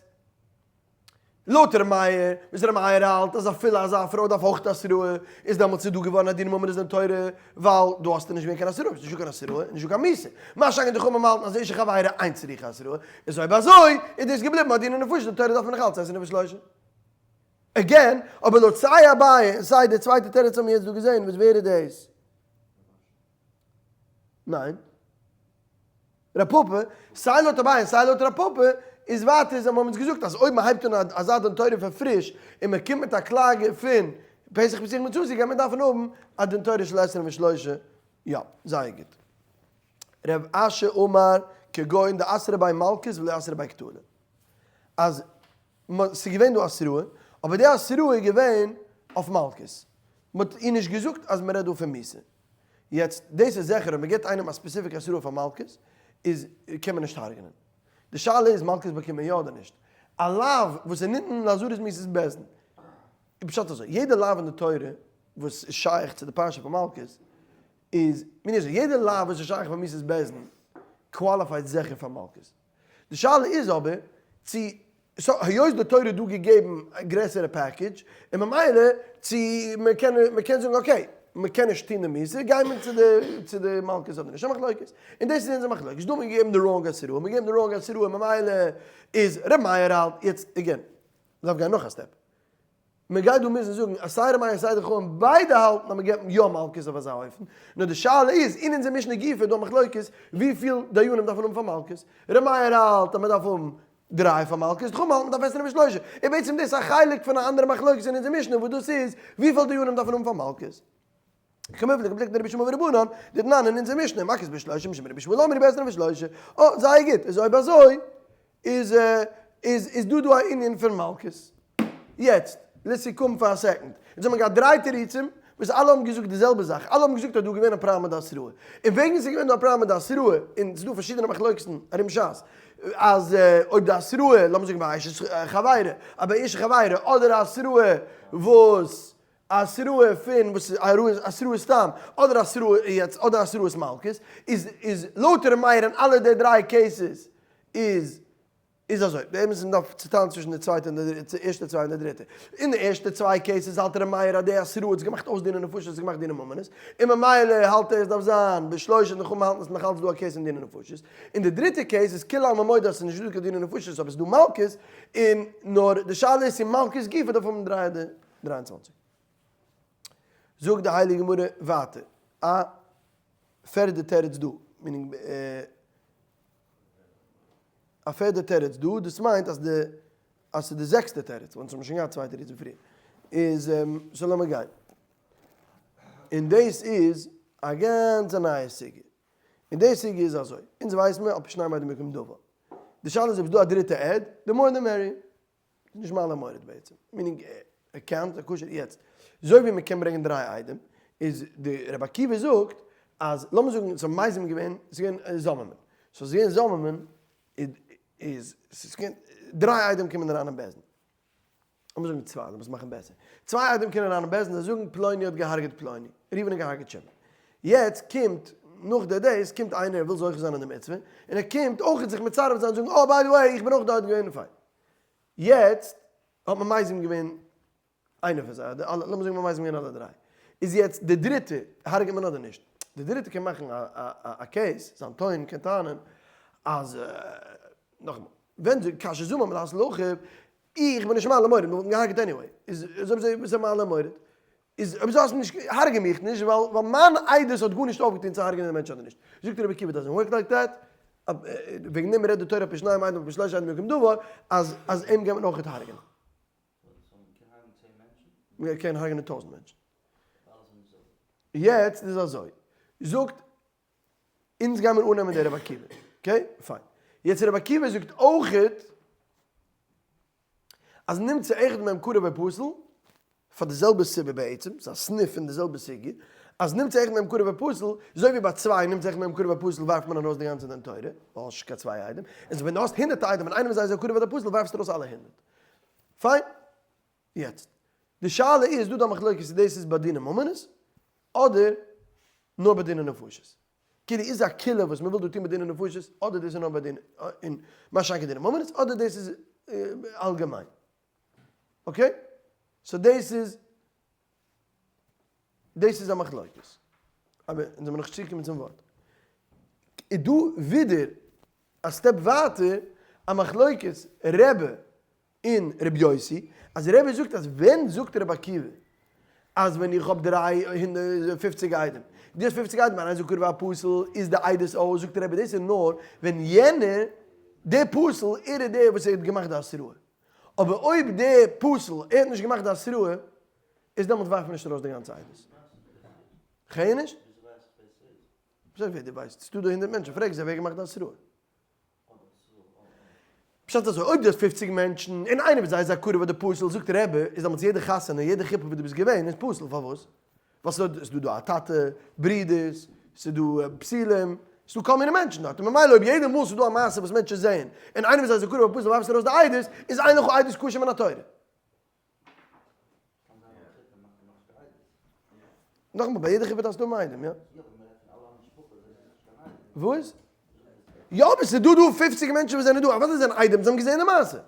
לויט ר' מאיר, וואס ר' מאיר האלט אז אפילו אזא פרוי דארף אויך התראה, איז דעמאלטס איז דא געווארן א דין ממונות דין תורה, ווייל דא האסטו נישט געווען קיין התראה, ביסט נישטא קיין התראה, נישטא קיין מיתה. מה שאין כן די חכמים האלטן אז אשה חברה אין צריכה התראה, איז אויב אזוי איז דאס געבליבן א דיני נפשות, דין תורה דארף מען נאך אלץ עשרים ושלושה. Again, אבער לויט סיי אביי און סיי די צווייטע תירוץ האבן מיר יעצט דא געזען, וואס ווער איז דאס? ניין. רב פפא, סיי לויט אביי און סיי לויט רב פפא, איז ווייטער איז האבן אונז געזאגט אז אויב מען הייבט אן אזא דין תורה פון פריש און מען קומט מיט א קלאגע פון פתח פתוח מצאתי גייט מען דארפן האבן א דין תורה של עשרים ושלושה. יא, זייער גוט. רב אשי אמר כגון דאתרו ביה מלקות ולא אתרו ביה קטלא. אז ס'איז געווען דא התראה, אבער די התראה איז געווען אויף מלקות. מ'האט איר נישט געזאגט אז מ'רעדט דא פון מיתה. יעצט, דאס איז זיכער אויב מ'גיבט איינעם א specific התראה פאר מלקות, איז קען מען נישט הרג'נען. די שאלה איז מלקות באקומט מען יא אדער נישט. א לאו וואס איז ניתן לאזהרת מיתת בית דין. איז פשט אזוי, יעדע לאו אין די תורה וואס איז שייך צו די פרשה פון מלקות, איז, מין אזוי, יעדע לאו וואס איז שייך פאר מיתת בית דין, qualify ט זיכער פאר מלקות. די שאלה איז אבער צו so היות די תורה האט דא געגעבן א גרעסערע package און ממילא צו מען קען מען קען זאגן okay מען קען נישט טון די מיתה גיי מען צו די צו די מלקות אדער נישט א מחלוקת און דאס איז אונזער מחלוקת דא האט מען געגעבן די wrong התראה מען געגעבן די wrong התראה ממילא איז ר' מאיר האלט יעצט again מ'דארף גיין נאך א step. מען גייט דא מוזן זאגן אז סיי ר' מאיר סיי די חכמים ביידע האלטן אז מען געבט יא מלקות אויף אזא אופן, נאר די שאלה איז, אין אונזער משנה גופא איז דא א מחלוקת וויפיל דיינים דארף מען האבן פאר מלקות, ר' מאיר האלט אז מען דארף האבן דריי פאר מלקות, די חכמים האלטן מען דארף עשרים ושלושה, איז בעצם דאס א חלק פון א אנדערע מחלוקת אין אונזער משנה וואס דאס איז וויפיל דיינים דארף מען האבן פאר מלקות. כמובן לגבי רבי ישמעאל ורבנן, דתנן אין אונזער משנה, מכות בשלושה משום רבי ישמעאל אמרו בעשרים ושלושה, אה, זייער גוט, איז אויב אזוי איז איז איז דא דא א ענין פון מלקות. יעצט, לסיכום פאר א second, אונז האבן געהאט דריי תירוצים וואס אלע האבן געזאגט די זעלבע זאך, אלע האבן געזאגט אז דא איז געווען א פראבלעם מיט די התראה, און וועגן ס'איז געווען דא א פראבלעם מיט די התראה, און ס'איז דא פארשידענע מחלוקת'ן ארום שס, אז אויב די התראה, לאמיר זאגן ביי אשת חברה, אז ביי אשת חברה, אדער א התראה וואס התראה פון וואס איז התראה סתם, אדער התראה יעצט אדער התראת מלקות, איז איז לויט ר' מאיר אין אלע די דריי cases איז איז אזוי, באמת איז מ'דארף צוטיילן צווישן די צווייטע און די ערשטע צוויי און די דריטע, אין די ערשטע צוויי cases האלט ר' מאיר אז די התראה האט זיך געמאכט אויס דיני נפשות האט זיך געמאכט דיני ממונות, און ממילא האלט ער עס דארף זיין בשלושה און די חכמים האלטן עס נאך אלץ דא א case אין דיני נפשות, אין די דריטע case איז כולי עלמא מודה אז עס איז נישט דא קיין דיני נפשות אבער עס איז דא מלקות, און נאר די שאלה איז צו מלקות גופא דארף האבן דריי אדער 23. זאגט די הייליגע גמרא ווייטער א פערדע תירוץ דא, meaning א פערדע תירוץ דא, דאס מיינט אז די אז ס'איז די זעקסטע תירוץ, ווייל אונז האבן שוין געהאט צוויי תירוצים פריער, איז so לאמיר גיין. און דאס איז א גאנצע נייע סוגיא. און די סוגיא איז אזוי, אונז ווייסן מיר על פי שניים עדים יקום דבר. די שאלה איז אויב ס'איז דא א דריטע עד, the more the merrier. איז נישט מעלה מוריד בעצם, meaning ער קען, ס'איז כשר יעצט, אזוי ווי מ'קען ברענגען דריי עדים, איז די רבי עקיבא זאגט אז לאמיר זאגן ס'האט מזים געווען, ס'איז געווען זוממין, so ס'איז געווען זוממין, איז ס'איז געווען דריי עדים קומען אריין אין בית דין, לאמיר זאגן צוויי, לאמיר עס מאכן בעסער, צוויי עדים קומען אריין אין בית דין, זיי זאגן פלוני האט געהארגעט פלוני, ראובן האט געהארגעט שמעון, יעצט קומט נאך די דאס קומט איינער ער וויל זוכה זיין אין די מצוה, און ער קומט אויך זיך מצרף זיין זאגן oh by the way איך בין אויך דארט געווען פיין. יעצט האט מען מזים געווען איינער פון זיי, אדער אלע, לאמיר זאגן מ'האט מזים געווען אלע דריי, איז יעצט די דריטע הרג'ט מען אדער נישט? די דריטע קען מאכן א case, זיין טוען קען טענה'ן אז, נאכאמאל, ווען זאגט כאשר זמם להציל אחיו, איך בין נישט מעלה מוריד, מ'וואלט אים געהארגעט anyway, איז אויב אזוי וואס איז מעלה מוריד? איז אויב זאלסט נישט הרג'ע מיך נישט ווייל ווייל מיין עדות האט גארנישט אויפגעטון צו הרג'נען די מענטש אדער נישט. זאגט רבי עקיבא doesn't work like that, וועגן דעם רעדט די תורה על פי שניים עדים על פי שלושה עדים יקום דבר, אז אז אים גייט מען אויכעט הרג'נען. מען קען הרג'נען טויזנט מענטשן. יעצט איז אזוי, זאגט אונז גיימיר אננעמען די רבי עקיבא, okay? פיין. יעצט רבי עקיבא זאגט אויכעט אז נמצא אחד מהם קרוב ופסול, פאר די זעלבע סיבה בעצם, ס'איז א סניף פון די זעלבע סוגיא, אז נמצא אחד מהם קרוב ופסול, אזוי ווי ביי צוויי נמצא אחד מהם קרוב ופסול ווארפט מען ארויס די גאנצע דין תורה, ווייל האסט נישט קיין צוויי עדים, און ווען דו האסט הונדערט עדים און איינער פון זיי איז א קרוב אדער פסול ווארפסטו ארויס אלע הונדערט. פיין. יעצט, די שאלה איז, דא די מחלוקת צו דאס איז ביי דיני ממונות, אדער נאר ביי דיני נפשות. כאילו איז א קולא וואס מ'וויל דא טון ביי דיני נפשות, אדער דאס איז נאר ביי דיני, און מה שאין כן דיני ממונות, אדער דאס איז אלגעמיין. Okay? So דאס איז, דאס איז א מחלוקת. אבער אונז זעמיר נאך נישט צוגעקומען צום ווארט. איז דא ווידער א step ווייטער א מחלוקת רבי. אין רבי יוסי, אז רבי זאגט אז ווען זאגט רבי עקיבא אז ווען איך האב 350 עדים, דו האסט 50 עדים, איינער זאגט קרוב הפסול איז די עדות אויס, זאגט רבי דאס איז נאר ווען יענער, דער פסול, ער איז דער וואס ער האט געמאכט די התראה. אבער אויב דער פסול, ער האט נישט געמאכט די התראה, איז דעמאלט ווארפט מען נישט ארויס די גאנצע עדות. כ'הער נישט? וויאזוי ווער דו ווייסט? ס'דא דא 100 מענטשן, פרעג זיי ווער געמאכט די התראה. פשט אזוי, אויב דו האסט 50 מענטשן, און איינער פון זיי איז א קרוב אדער פסול, זאגט רבי, איז דעמאלטס יעדע חתונה, יעדע חופה וואו דו ביסט געווען איז פסול, פארוואס? ווייל ס'איז דא דא א טאטע, ברידערס, ס'איז דא פסולים, ס'איז דא כל מיני מענטשן דארט, און ממילא אויב יעדע מאל ס'איז דא א מעשה וואס מענטשן זעען, און איינער פון זיי איז א קרוב אדער פסול ווארפסטו ארויס די עדות, איז אין לך עדות כשר מן התורה. נאכאמאל, ביי יעדע חופה דארפסטו האבן עדים, יא? וואס? יא, אבער ס'איז דא דא 50 מענטשן וואס זענען דא, אוודאי זענען עדים, זיי האבן געזען די מעשה.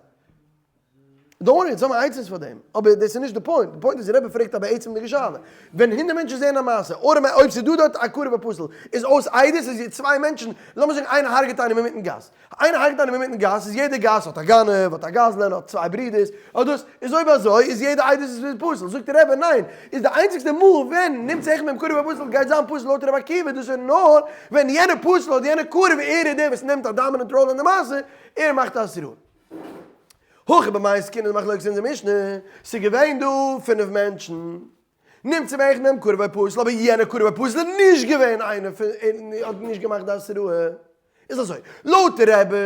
Don't worry, אונז האבן עצות פאר דעם. אבער דאס איז נישט די point. די point איז, רבי פרעגט א בעצמ'דיגע שאלה. ווען 100 מענטשן זעען א מעשה, אדער אויב ס'איז דא דארט א קרוב ופסול, איז אויס עדות, איז צוויי מענטשן, לאמיר זאגן איינער הרג'עט איינעם אינמיטן גאס. איינער הרג'ט איינעם אינמיטן גאס, איז יעדע גאס האט א גנב, האט א גזלן, האט צוויי ברידערס, האט דאס, איז אויב אזוי איז יעדע עדות איז פסול. זאגט דער רבי ניין, איז די איינציגסטע מאל ווען נמצא אחד מהם קרוב ופסול גייט זיין פסול לויט רבי עקיבא, דאס איז נאר ווען יענער פסול אדער יענער קרוב ער איז דער וואס נעמט א dominant role אין די מעשה, ער מאכט א התראה. הכא במאי עסקינן מחלוקת אונזער משנה, ס'איז געווען דא פינף מענטשן, נמצא אחד מהם קרוב ופסול, אבער יענער קרוב ופסול איז נישט געווען איינער פון, האט נישט געמאכט די התראה. איז אזוי, לויט די רבי,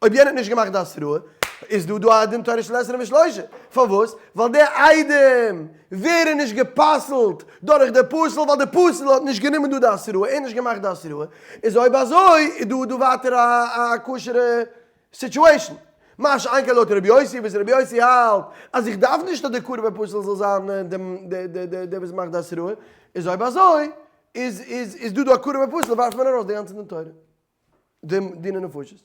אויב יענער האט נישט געמאכט די התראה, איז דא דא א דין תורה של עשרים ושלושה. פארוואס? ווייל די עדים ווערן נישט גע'פסל'ט דורך די פסול, ווייל די פסול האט נישט גענומען דא די התראה, ער האט נישט געמאכט די התראה. איז אויב אזוי, איז דא דא ווייטער א כשר'ע situation. מה שאין כן לויט רבי יוסי, וואס רבי יוסי האלט אז איך דארף נישט אז די קרוב ופסול זאל זיין דער וואס מאכט די התראה, איז אויב אזוי איז איז איז דא דא א קרוב ופסול ווארפט מען ארויס די גאנצע דין תורה, דעם דיני נפשות.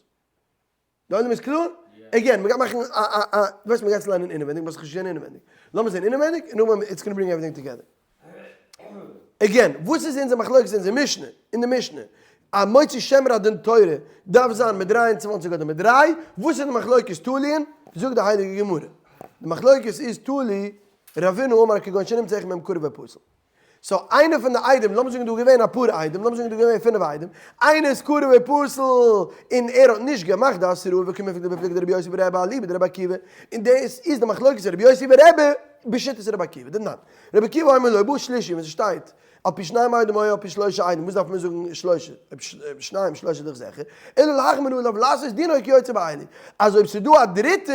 די עולם איז קלאר? Again, מ'גייט מאכן א א א, דו ווייסט מ'גייט עס ליינען אינעווייניג, מ'האט זיך נישט געזען אינעווייניג. לאמיר זען אינעווייניג און נאכדעם it's gonna bring everything together. Again, וואס איז אונזער מחלוקת אין אונזער משנה, אין די משנה? א מוציא שם רע דין תורה דארף זיין מיט 23 אדער מיט 3, וואס איז די מחלוקת תליין? זאגט די הייליגע גמרא, די מחלוקת איז תלי רבינא אמר כגון שנמצא אחד מהם קרוב ופסול. So איינער פון די עדים, לאמיר זאגן דא געווען אפאר עדים, לאמיר זאגן דא געווען פינף עדים, איינער איז קרוב ופסול און ער האט נישט געמאכט די התראה וקמיפלגי בפלוגתא דרבי יוסי ורבי אליבא דרבי עקיבא, און דאס איז די מחלוקת רבי יוסי ורבי בשיטת רבי עקיבא, דתנן. רבי עקיבא אומר לא בא שלישי ווען ס'שטייט על פי שניים עדים או על פי שלושה עדים, וואס דארף מען זאגן שלושה, שניים שלושה איז דאך זיכער, אלא להחמיר עליו לעשות דינו כיוצא באלו, אז אויב ס'איז דא א דריטע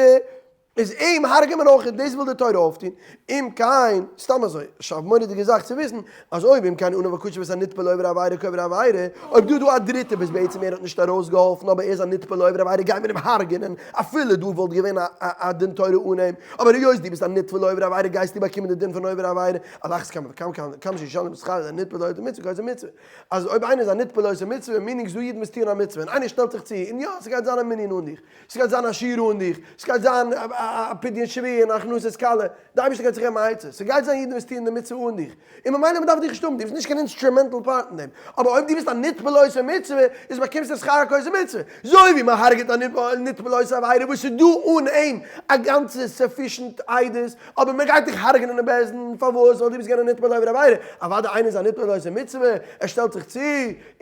איז אים הרג'עט מען אויך, דאס וויל די תורה אויפטון, אם כן, סתם אזוי, א מורא'דיגע זאך צו וויסן, אז אויב אם כן עניו הקשור ואת הנתפל לעובר עבירה כעובר עבירה, אויב דא דא א דריטע וואס בעצם ער האט נישט ארויסגעהאלפן אבער ער איז א נתפל לעובר עבירה גייט מען אים הרג'ענען, אפילו דא וואלט געווען א דין תורה אן אים, אבער היות דו ביסט א נתפל לעובר עבירה גייסטו באקומען די דין פון עובר עבירה, על אחת כמה וכמה כמה שישלם שכר לנתפל לעושה מצוה כעושה מצוה. אז אויב איינער איז א נתפל לעושה מצוה, meaning ס'דא אידן וואס טוען א מצוה און איינער שטעלט זיך צו און יא ס'גייט זיין א מנין אן דיך, ס'גייט זיין א שיעור אן דיך, ס'גייט זיין א פדיון שבויים און הכנסת כלה, די אייבערשטער גייט זיך געבן א עצה, ס'גייט זיין אידן וואס טוען די מצוה אן דיך, און ממילא מ'דארף דיך נישט האבן, דו ביסט נישט קיין instrumental part אין דעם, אבער אויב דו ביסט א נתפל לעושה מצוה, איז באקומסטו שכר כעושה מצוה, אזוי ווי מ'הרג'עט א נתפל לעושה עבירה וואס איז דא אן אים א גאנצע sufficient עדות, אבער מ'גייט דיך הרג'נען אין בית דין, פארוואס? ווייל דו ביסט געווען א נתפל לעובר עבירה, אוודאי איינער איז א נתפל לעושה מצוה, ער שטעלט זיך צו,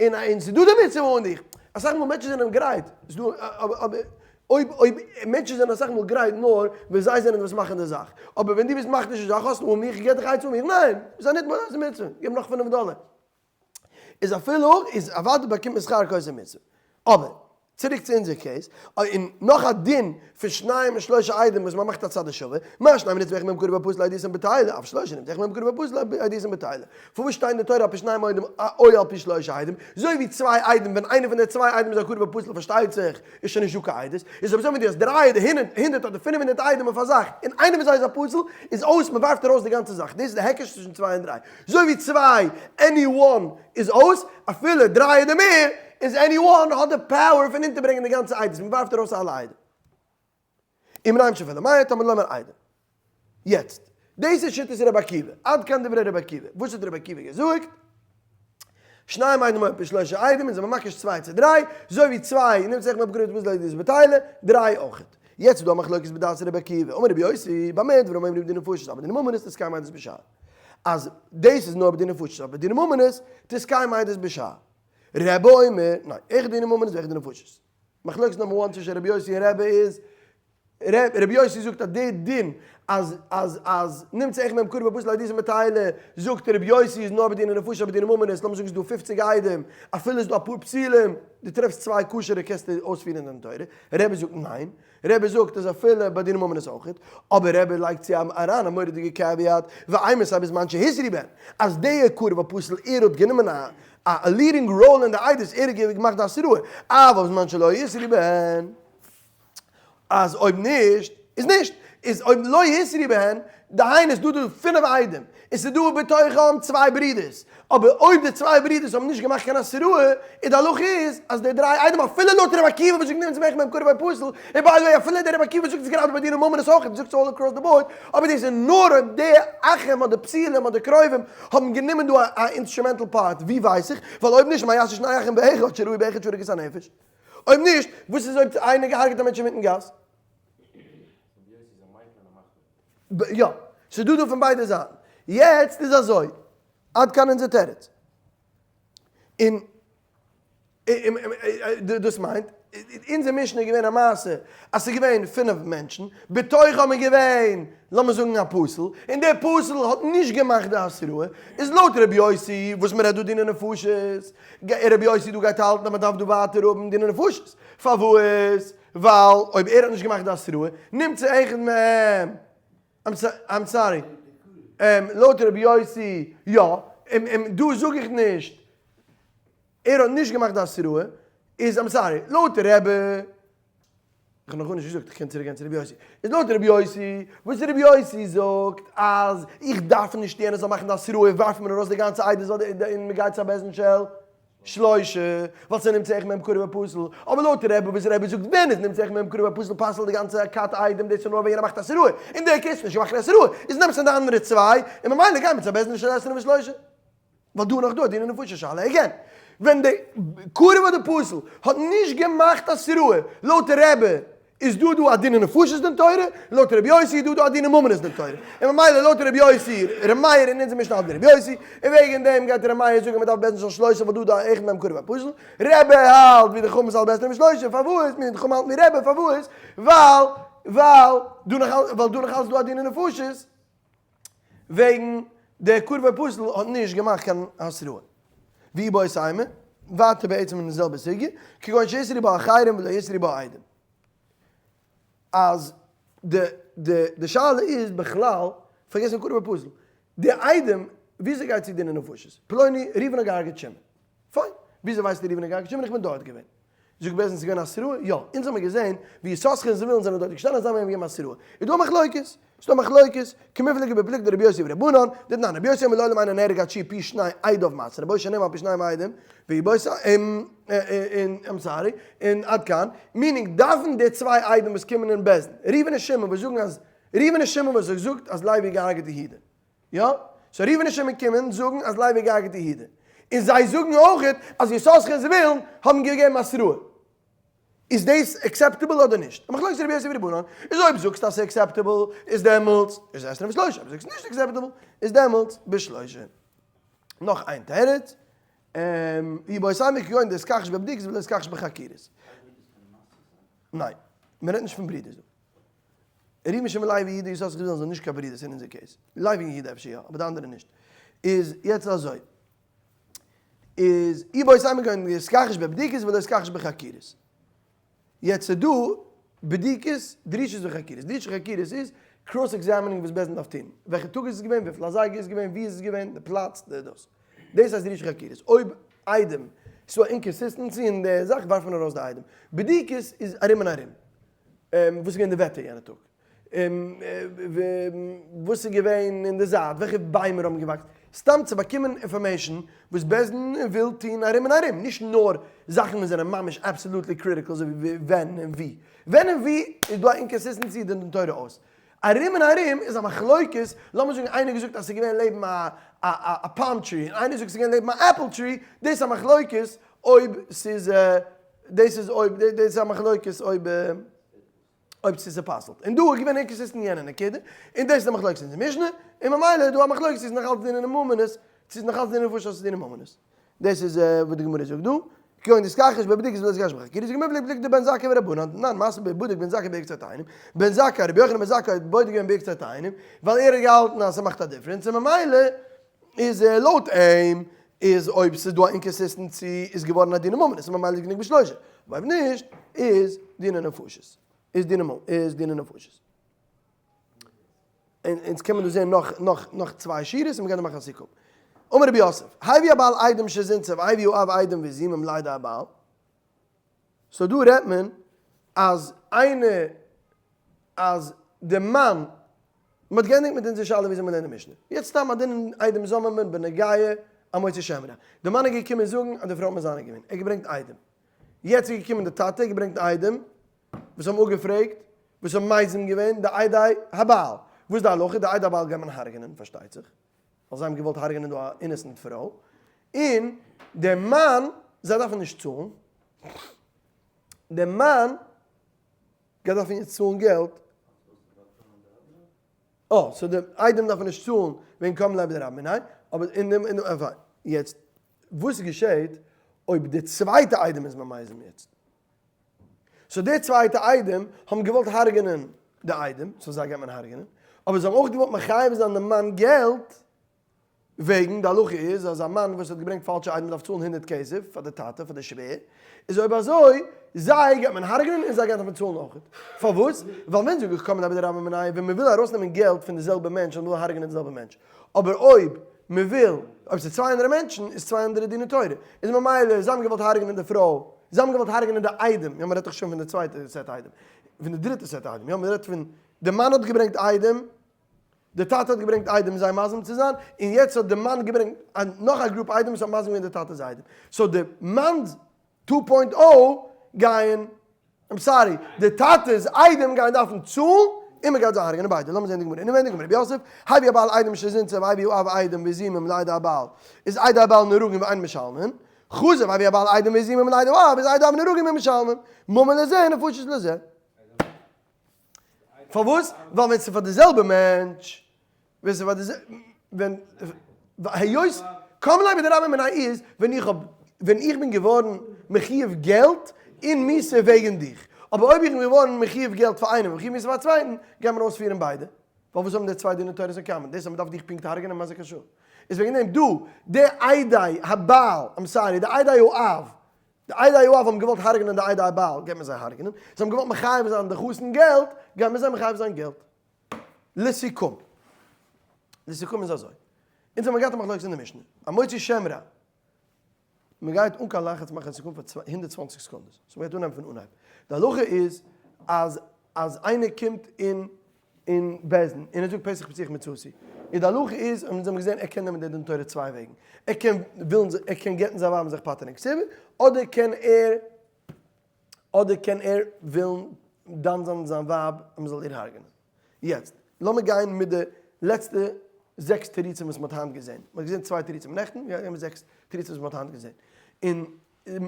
און און ס'איז דא די מצוה אן דיך, אסאך מאל מענטשן זענען גרייט, ס'איז דא אבער אויב אויב מענטשן זענען אסאך מאל גרייט נאר ווען זיי זענען וואס מאכן די זאך, אבער ווען דו ביסט מאכט נישט די זאך, האסט אן מיך, איך געב דיך עצה אן מיך, ניין, ביסט א נתפל לעושה מצוה, געב נאך פינף דאלער. איז אפילו איז אוודאי באקומט מען שכר כעושה מצוה. אבער, צוריק צו אונזער case, און נאך א דין פון שניים ושלושה עדים וואס מען מאכט א צד השווה, מה שניים נמצא אחד מהם קרוב ופסול עדותן בטלה, אף שלושה נמצא אחד מהם קרוב ופסול עדותן בטלה. פארוואס שטייט אין די תורה על פי שניים עדים או על פי שלושה עדים? אזוי ווי צוויי עדים ווען איינער פון די צוויי עדים איז א קרוב ופסול פארשטייט זיך איז שוין נישט דא קיין עדות, איז אויב אזוי ווען דו האסט דריי אדער 100 אדער 500 עדים אויף א זאך און איינער פון זיי איז א פסול איז אויס מען ווארפט ארויס די גאנצע זאך, דאס איז די היקש צווישן צוויי און דריי. אזוי ווי צוויי any one איז אויס, אפילו דריי אדער מער איז any one האט די power פון אונטערברענגען די גאנצע עדות, מען ווארפט ארויס אלע עדים. אם ניים שפל למעט תלמוד לומר עדים. יעצט, דאס איז שיטת רבי עקיבא, עד כאן דברי רבי עקיבא. וואס האט רבי עקיבא געזאגט? שניים עדים על פי שלושה עדים, אונז זעמיר מקיש צוויי צו דריי, אזוי ווי צוויי נמצא אחד מהם קרוב ופסול עדותן בטלה, דריי אויכעט. יעצט איז דא א מחלוקת בדעת רבי עקיבא, אמר רבי יוסי, במה דברים אמורים בדיני נפשות, אבל בדיני ממונות תתקיים עדות בשאר. אז דאס איז נאר בדיני נפשות, אבער בדיני ממונות תתקיים עדות בשאר. רבי אומר, ניין, אחד דיני ממונות ואחד דיני נפשות. מחלוקת number one צווישן רבי יוסי און רבי איז, רבי יוסי זאגט אז די דין אז אז אז נמצא אחד מהם קרוב ופסול לעדותו בטלה, זאגט רבי יוסי איז נאר בדיני נפשות אבער דיני ממונות, לאמיר זאגן ס'איז דא פופציג עדים, אפילו איז דא אפאר פסולים, דו טרעפסט צוויי כשר'ע קענסטו אויספירן דין תורה, רבי זאגט ניין, רבי זאגט אז אפילו ביי דיני ממונות אויכעט, אבער רבי לייגט צו אריין א מורא'דיגע caveat, ואימתי בזמן שהתרו בהן, אז די קרוב הפסול ער האט גענומען א א leading role אין די עדות, ער האט געמאכט די התראה, אבל בזמן שלא התרו בהן, אז אויב נישט, איז נישט, איז אויב לא התרו בהן, דהיינו ס'איז דא דא פינף עדים, און ס'איז דא בתוכם צוויי ברידערס, אבער אויב די צוויי ברידערס האבן נישט געמאכט קיין התראה, איז די הלכה איז אז די דריי עדים אפילו לויט רבי עקיבא וואס זאגט נמצא אחד מהם קרוב ופסול, און by the way אפילו דער רבי עקיבא זאגט עס גראדע ביי דיני ממונות אויך, ער זאגט עס all across the board, אבער דאס איז נאר אויב די אחים אדער פסולים אדער קרובים האבן גענומען דא א instrumental part, ווי ווייס איך? ווייל אויב נישט מה יעשו שני אחים באחד שראו באחד שהרג את הנפש? אויב נישט, וואס איז אויב איינער געהארגעט א מענטש אינמיטן גאס? יא, ס'איז דא דא פון ביידע זייטן. יעצט איז אזוי, עד כאן אונזער תירוץ. און דאס מיינט, אונזער משנה איז געווען א מעשה אז ס'איז געווען פינף מענטשן, בתוכם איז געווען, לאמיר זאגן א פסול, און דער פסול האט נישט געמאכט די התראה, איז לויט ר' יוסי וואס מ'רעדט דא דיני נפשות, ר' יוסי דא גייט האלטן אז מ'דארף דא ווייטער האבן דיני נפשות, פארוואס? ווייל אויב ער האט נישט געמאכט די התראה, נמצא אחד מהם, I'm sorry, לויט רבי יוסי יא, דא זאג איך נישט ער האט נישט געמאכט די התראה, איז I'm sorry, לויט רבי, איך האב נאך גארנישט געזאגט, איך קען צוריק גיין צו רבי יוסי, איז לויט רבי יוסי, וואס רבי יוסי זאגט אז איך דארף נישט יענער זאל מאכן די התראה, ווארפט מען ארויס די גאנצע עדות און מען גייט צו א בית דין של שלושה, ווייל ס'נמצא אחד מהם קרוב ופסול, אבער לויט רבי וואס רבי זאגט ווען איז נמצא אחד מהם קרוב ופסול פסל'ט די גאנצע כת עדים דאס איז נאר ווען יענער מאכט התראה, און דער case נישט געמאכט קיין התראה, איז נעמסטו די אנדערע צוויי, און ממילא גייען מיר צו א בית דין של עשרים ושלושה. ווייל דא נאך דא א דיני נפשות שאלה again. ווען די קרוב אדער פסול האט נישט געמאכט התראה לויט רבי איז דא דא א דיני נפשות דין תורה, לויט רבי יוסי איז דא דא א דיני ממונות דין תורה, און ממילא לויט רבי יוסי, ר' מאיר אין אונזער משנה האלט ווי רבי יוסי, און וועגן דעם גייט ר' מאיר זאגן מ'דארף בית דין של שלושה ווייל דא דא אחד מהם קרוב ופסול, רבי האלט ווי די חכמים האלט בית דין שלושה, פארוואס? מיר די חכמים האלטן ווי רבי, פארוואס? ווייל ווייל דא נאך ווייל דא נאך אלץ דא א דיני נפשות, וועגן דער קרוב ופסול האט נישט געמאכט קיין התראה. ואיבעית אימא, ווייטער בעצם אין די זעלבע סוגיא, כגון שהתרו בה אחרים ולא התרו בה עדים. אז די די די שאלה איז בכלל, פארגעס פון קרוב ופסול, די עדים וויאזוי גייט צו דיני נפשות? פלוני ראובן האט געהארגעט שמעון. פיין, וויאזוי ווייסטו ראובן האט געהארגעט שמעון? איך בין דארט געווען. זאגט בית דין ס'איז געווען התראה? יא, אונז האמיר געזען ווי יששכר און זבולון זענען דארט געשטאנען זיי האבן געגעבן התראה. איז דא א מחלוקת? ס'איז דא א מחלוקת, קמיפלגי בפלוגתא דרבי יוסי ורבנן, דתנן רבי יוסי אומר לעולם אינו נהרג עד שיהיו פי שני עדיו מתרין בו שנאמר פי שניים עדים ואיבעית און I'm sorry, און עד כאן, meaning דארפן די צוויי עדים וואס קומען אין בית דין, ראובן און שמעון וואס זאגן אז ראובן און שמעון וואס האט געזאגט אז לוי געהארגעט יהודה, יא, so ראובן און שמעון קומען זאגן אז לוי געהארגעט יהודה, און זיי זאגן אויכעט אז יששכר און זבולון האבן געגעבן התראה. איז דאס acceptable אדער נישט? א מחלוקת רבי יוסי ורבנן איז אויב זאגסטו אז ס'איז acceptable איז דעמאלטס איז עשרים ושלושה, אויב זאגסט נישט acceptable איז דעמאלטס בשלושה. נאך איין תירוץ, ואיבעית אימא כגון דאיתכחש בבדיקות ולא איתכחש בחקירות. ניין, מ'רעדט נישט פון ברידערס דא. ראובן שמעון לוי יהודה יששכר זבולון זענען נישט קיין ברידערס אין אונזער case. לוי און יהודה אפשר יא, אבער די אנדערע נישט. איז יעצט אזוי. איז איבעית אימא כגון דאיתכחש בבדיקות ולא איתכחש בחקירות. יעצט איז דא בדיקות, דרישות וחקירות. דרישות וחקירות איז cross examining וואס בית דין דארף טון. וועלכע טאג איז עס געווען, וויפיל אזייגער איז געווען, וואו איז עס געווען, די פלאץ, די דאס. דאס הייסט דרישות וחקירות. אויב עדים, ס'איז דא א inconsistency אין די זאך ווארפט מען ארויס די עדים. בדיקות איז ארום און ארום. וואס איז געווען די וועטער יענע טאג? וואס איז געווען אין די זייט? וועלכע ביימער האבן געוואקסן? סתם צו באקומען information וואס בית דין וויל טון ארום און ארום, נישט נאר זאכן וואס זענען ממש absolutely critical אזוי ווי ווען און ווי. ווען און ווי איז דא א inconsistency דין תורה אויס. ארום און ארום איז א מחלוקת, לאמיר זאגן איינער געזאגט אז ס'איז געווען לעבן א א palm tree און איינער זאגט ס'איז געווען לעבן א apple tree, דאס איז א מחלוקת אויב ס'איז דאס איז אויב דאס איז א מחלוקת אויב. אויב ס'איז צעפסל'ט. און דא איז געווען inconsistent יענע נקודה, און דאס איז די מחלוקת אין די משנה, און ממילא איז דא א מחלוקת צו ס'איז נאך אלץ דיני ממונות, צו ס'איז נאך אלץ דיני נפשות אדער דיני ממונות. דאס איז וואס די גמרא זאגט דא, כגון דאיתכחש בבדיקות ולא איתכחש בחקירות, זאגט גמרא פלוגתא דבן זכאי ורבנן, תנן מעשה בבדק בן זכאי בעקצת תאנים, בן זכאי, רבי יוחנן בן זכאי האט בודק געווען בעקצת תאנים, ווייל ער האט געהאלטן אז ס'מאכט א difference, און ממילא איז לויט אים איז אויב ס'איז דא א inconsistency איז געווארן א דיני ממונות און ממילא איז גענוג בשלושה, אויב נישט איז דיני נפשות, איז דיני איז דיני נפשות. און אונז קען מען דא זעהן נאך נאך נאך צוויי שורות און מ'גייט דא מאכן א סיכום. אמר רבי יוסף, הביא הבעל עדים שזינתה והביא האב עדים וזימם לעדי הבעל. so דא רעדט מען אז איינער אז די מאן, מען האט געענדיגט מיט אונזער שאלה וויאזוי מען לערנט די משנה, יעצט סתם א דין עדים זוממין בנוגע א מוציא שם רע, די מאן איז געקומען זאגן אז די פרוי האט מזנה געווען, ער האט געברענגט עדים, יעצט איז געקומען די טאטע ער האט געברענגט עדים וואס האבן אפגעפרעגט, וואס האבן מזים געווען די עדי הבעל, וואס איז די הלכה, די עדי הבעל גייט מען הרג'נען פארשטייט זיך, ווייל זיי האבן געוואלט הרג'נען דא א innocent פרוי, און דער מאן, זיי דארפן נישט צאלן, דער מאן גייט דארפן יעצט צאלן געלט, אה, so די עדים דארפן נישט צאלן וועגן קם ליה בדרבה מיניה, אבער אין דעם, אין דעם, יעצט וואס געשעט אויב די צווייטע איידעם איז ממזים יעצט? so די צווייטע עדים האבן געוואלט הרג'נען די עדים, so זיי גייט מען הרג'נען, אבער זיי האבן אויך געוואלט מחייב זיין די מאן געלט, וועגן די הלכה איז אז א מאן וואס האט געברענגט פאלשע עדים דארף צאלן 100 כסף פאר די טאטע פאר די שווער, איז אויב אזוי זיי גייט מען הרג'נען און זיי גייען דארפן צאלן אויך. פארוואס? ווייל ווען זאג איך קם ליה בדרבה מיניה ווען מען וויל ארויסנעמען געלט פון די זעלבע מענטש אז מען וויל הרג'נען די זעלבע מענטש, אבער אויב מען וויל, אויב ס'איז צוויי אנדערע מענטשן איז צוויי אנדערע דיני תורה, איז ממילא זיי האבן געוואלט הרג'נען די פרוי, זיי האבן געוואלט הרג'נען די עדים, יא מ'רעדט דאך שוין פון די צווייטע set עדים, פון די דריטע set עדים, יא מ'רעדט פון די מאן האט געברענגט עדים, די טאטע האט געברענגט עדים זיי מזים צו זיין, און יעצט האט די מאן געברענגט נאך א group עדים וואס האט מזים געווען די טאטע'ס עדים, so די מאנ'ס two point o גייען, I'm sorry, די טאטע'ס עדים גייען דארפן צאלן, און מען גייט זיי הרג'נען ביידע, לאמיר זען די גמרא, אינעווייניג אמר רבי יוסף, הביא הבעל עדים שזינתה והביא האב עדים וזימם לעדי הבעל, איז עדי הבעל נהרגין ואין משלמין, חזר והביא הבעל עדים וזימם לעדי האב, איז עדי האב נהרגין ומשלמין, ממון לזה נפשות לזה. פארוואס? ווייל ווען ס'איז פאר די זעלבע מענטש, ווען ס'איז פאר די ווען היות קם ליה בדרבה מיניה איז ווען איך האב ווען איך בין געווארן מחיוב געלט און מיתה וועגן דיך, אבער אויב איך בין געווארן מחיוב געלט פאר איינעם און מחיוב מיתה פאר א צווייטן, גייט מען אויספירן ביידע, ווייל וואס האבן די צוויי דיני תורות אין common? דאס אז מ'דארף דיך פונקט הרג'נען מה זה קשור? איז וועגן דעם דא די עדי הבעל, I'm sorry, די עדי האב, די עדי האב האבן געוואלט הרג'נען די עדי הבעל, גייט מען זיי הרג'נען, זיי האבן געוואלט מחייב זיין די חתן געלט, גייט מען זיי מחייב זיין געלט. לסיכום. לסיכום איז אזוי. אונז האבן געהאט א מחלוקת אין די משנה. א מוציא שם רע. מען גייט אן קיין לחץ מאכן א סיכום פאר 120 סעקונדעס. so מען גייט אנהייבן פון אנהייב. די הלכה איז אז אז איינער קומט אין אין בית דין און ער זאגט פתח פתוח מצאתי. און די הלכה איז, און אונז האבן געזען ער קען נעמען די דין תורה צוויי וועגן. ער קען ווילן ער קען גט'ן זיין ווייב און זיך פטר'ן כתובה, אדער קען ער אדער קען ער ווילן דן זיין זיין ווייב אז מען זאל איר הרג'נען. יעצט, לאמיר גיין מיט די לעצטע זעקס תירוצים וואס מען האט היינט געזען. מען האט געזען צוויי תירוצים נעכטן, מיר גייען מיט זעקס תירוצים וואס מען האט היינט געזען. און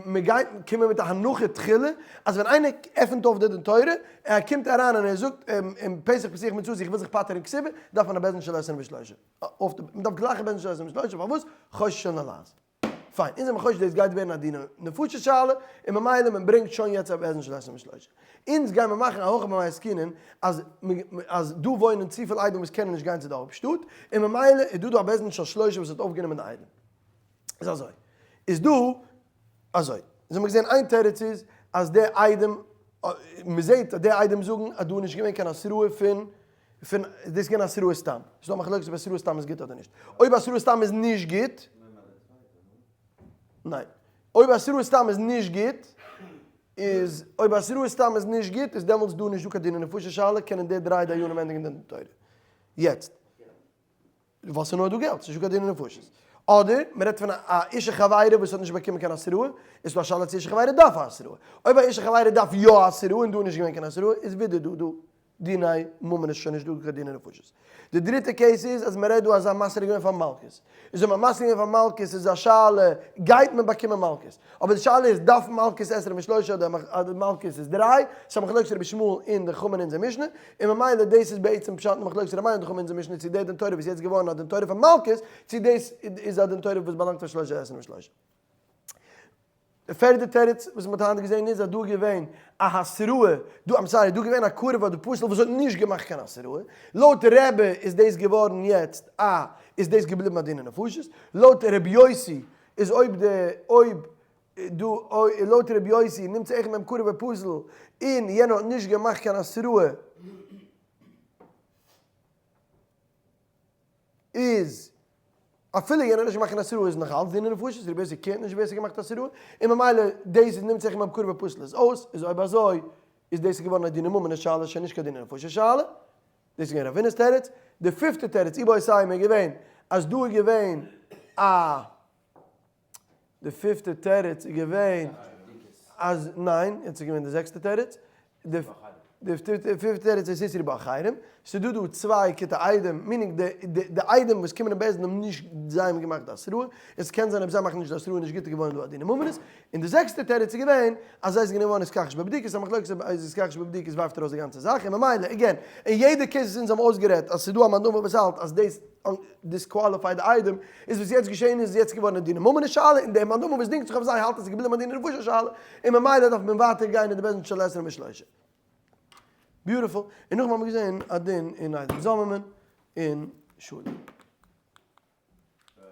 מען גייט קומען מיט א הנחה תחילה, אז ווען איינער עפנט אויף די דין תורה, ער קומט אריין און ער זאגט אין פתח פתוח מצאתי איך וויל זיך פטר'ן כתובה, דארף מען א בית דין של עשרים ושלושה. מען דארף גלייך א בית דין של עשרים ושלושה, פארוואס? חושש של נל"ז. פיין, אונז זעמיר חושש דאס גייט ווערן א דיני נפשות שאלה, און ממילא מען ברענגט שוין יעצט א בית דין של עשרים ושלושה. אונז גיימער מאכן א הכא במאי עסקינן אז אז דא וואוינען צופיל עדים וואס קענען נישט גיין צו די הויפט שטאט, און ממילא איז דא דא א בית דין של שלושה וואס האט אויפגענומען די עדים. איז אזוי. איז דא אזוי. אונז האמיר געזען איין תירוץ איז אז די עדים, מען זעט אז די עדים זאגן אז דא איז נישט געווען קיין התראה פון פון דאס איז געווען התראה סתם. ס'איז דא א מחלוקת אויב התראה סתם איז גוט אדער נישט. אויב התראה סתם איז נישט גוט, ניין. אויב התראה סתם איז נישט גוט, איז אויב התראה סתם איז נישט גוט, איז דעמאלטס דא נישט דא קיין דיני נפשות שאלה, קענען די דריי דיינים ענדיגן די דין תורה. יעצט. ווייל ס'איז נאר דא געלט, ס'איז נישטא קיין דיני נפשות. אדער, מ'רעדט פון א אשה חברה וואס האט נישט באקומען קיין התראה, איז דא א שאלה צו אשה חברה דארף א התראה. אויב א אשה חברה דארף יא התראה און דא איז נישט געווען קיין התראה, איז ווידער דא דא. דיני ממון איז שוין נישט דא קיין דיני נפשות. די דריטע case איז אז מען רעדט דא אז א מסר איז געווען פאר מלקות. איז אויב א מסר איז געווען פאר מלקות איז א שאלה גייט מען באקומען מלקות. אבער די שאלה איז דארף מלקות עשרים ושלושה אדער מלקות איז דריי. ס'איז א מחלוקת רבי ישמעאל און די חכמים אין אונזער משנה. און ממילא דאס איז בעצם פשט אין מחלוקת רבי מאיר און די חכמים אין אונזער משנה צו דער דין תורה וואס איז יעצט געווארן א דין תורה פאר מלקות צו דאס איז א דין תורה וואס באלאנגט פאר שלושה עשרים ושלושה. די פערדע תירוץ וואס מ'האט היינט געזען איז אז דא איז געווען א התראה, דא I'm sorry, דא איז געווען א קרוב אדער פסול וואס האט נישט געמאכט קיין התראה, לויט רבי איז דאס געווארן יעצט א איז דאס געבליבן א דיני נפשות, לויט רבי יוסי איז אויב די אויב דא לויט רבי יוסי נמצא אחד מהם קרוב ופסול און יענער האט נישט געמאכט קיין התראה איז אפילו יענער האט נישט געמאכט קיין התראה איז נאך אלץ דיני נפשות, רבי יוסי קערט נישט ווער ס'האט געמאכט התראה, און ממילא דאס איז נמצא אחד מהם קרוב ופסול איז אויס, איז אויב אזוי איז דאס געווארן א דיני ממונות שאלה שוין נישט קיין דיני נפשות שאלה. דאס איז געווען רבינא'ס תירוץ. די פיפטע תירוץ איבעית אימא איז געווען אז דא איז געווען א די פיפטע תירוץ איז געווען אז ניין, יעצט איז געווען די זעקסטע תירוץ, די פיפטע תירוץ איז הותרו באחרים, ס'איז דא דא צוויי כיתי עדים, meaning די עדים וואס קומען אין בית דין האבן נישט זיי האבן געמאכט די התראה, עס קען זיין אויב זיי מאכן נישט די התראה איז נישט גוט געווארן דא א דיני ממונות, און די זעקסטע תירוץ איז געווען אז זיי זענען געווארן נתכחש בבדיקות, א מחלוקת אז נתכחש בבדיקות ווארפט ארויס די גאנצע זאך, און ממילא, again, אין יעדע case וואס אונז האבן אויסגערעדט אז ס'איז דא א מאן דאמר וואס האלט אז דאס disqualified עדים איז וואס יעצט געשען איז יעצט געווארן א דיני ממונות שאלה און דער מאן דאמר וואס דינגט זיך אויף זיי האלט אז ס'איז געבליבן א דיני נפשות שאלה און ממילא דארף מען ווייטער גיין אין די בית דין של עשרים ושלושה. Beautiful. און נאכדעם האבן מיר געזען א דין אין עדים זוממין און שלום.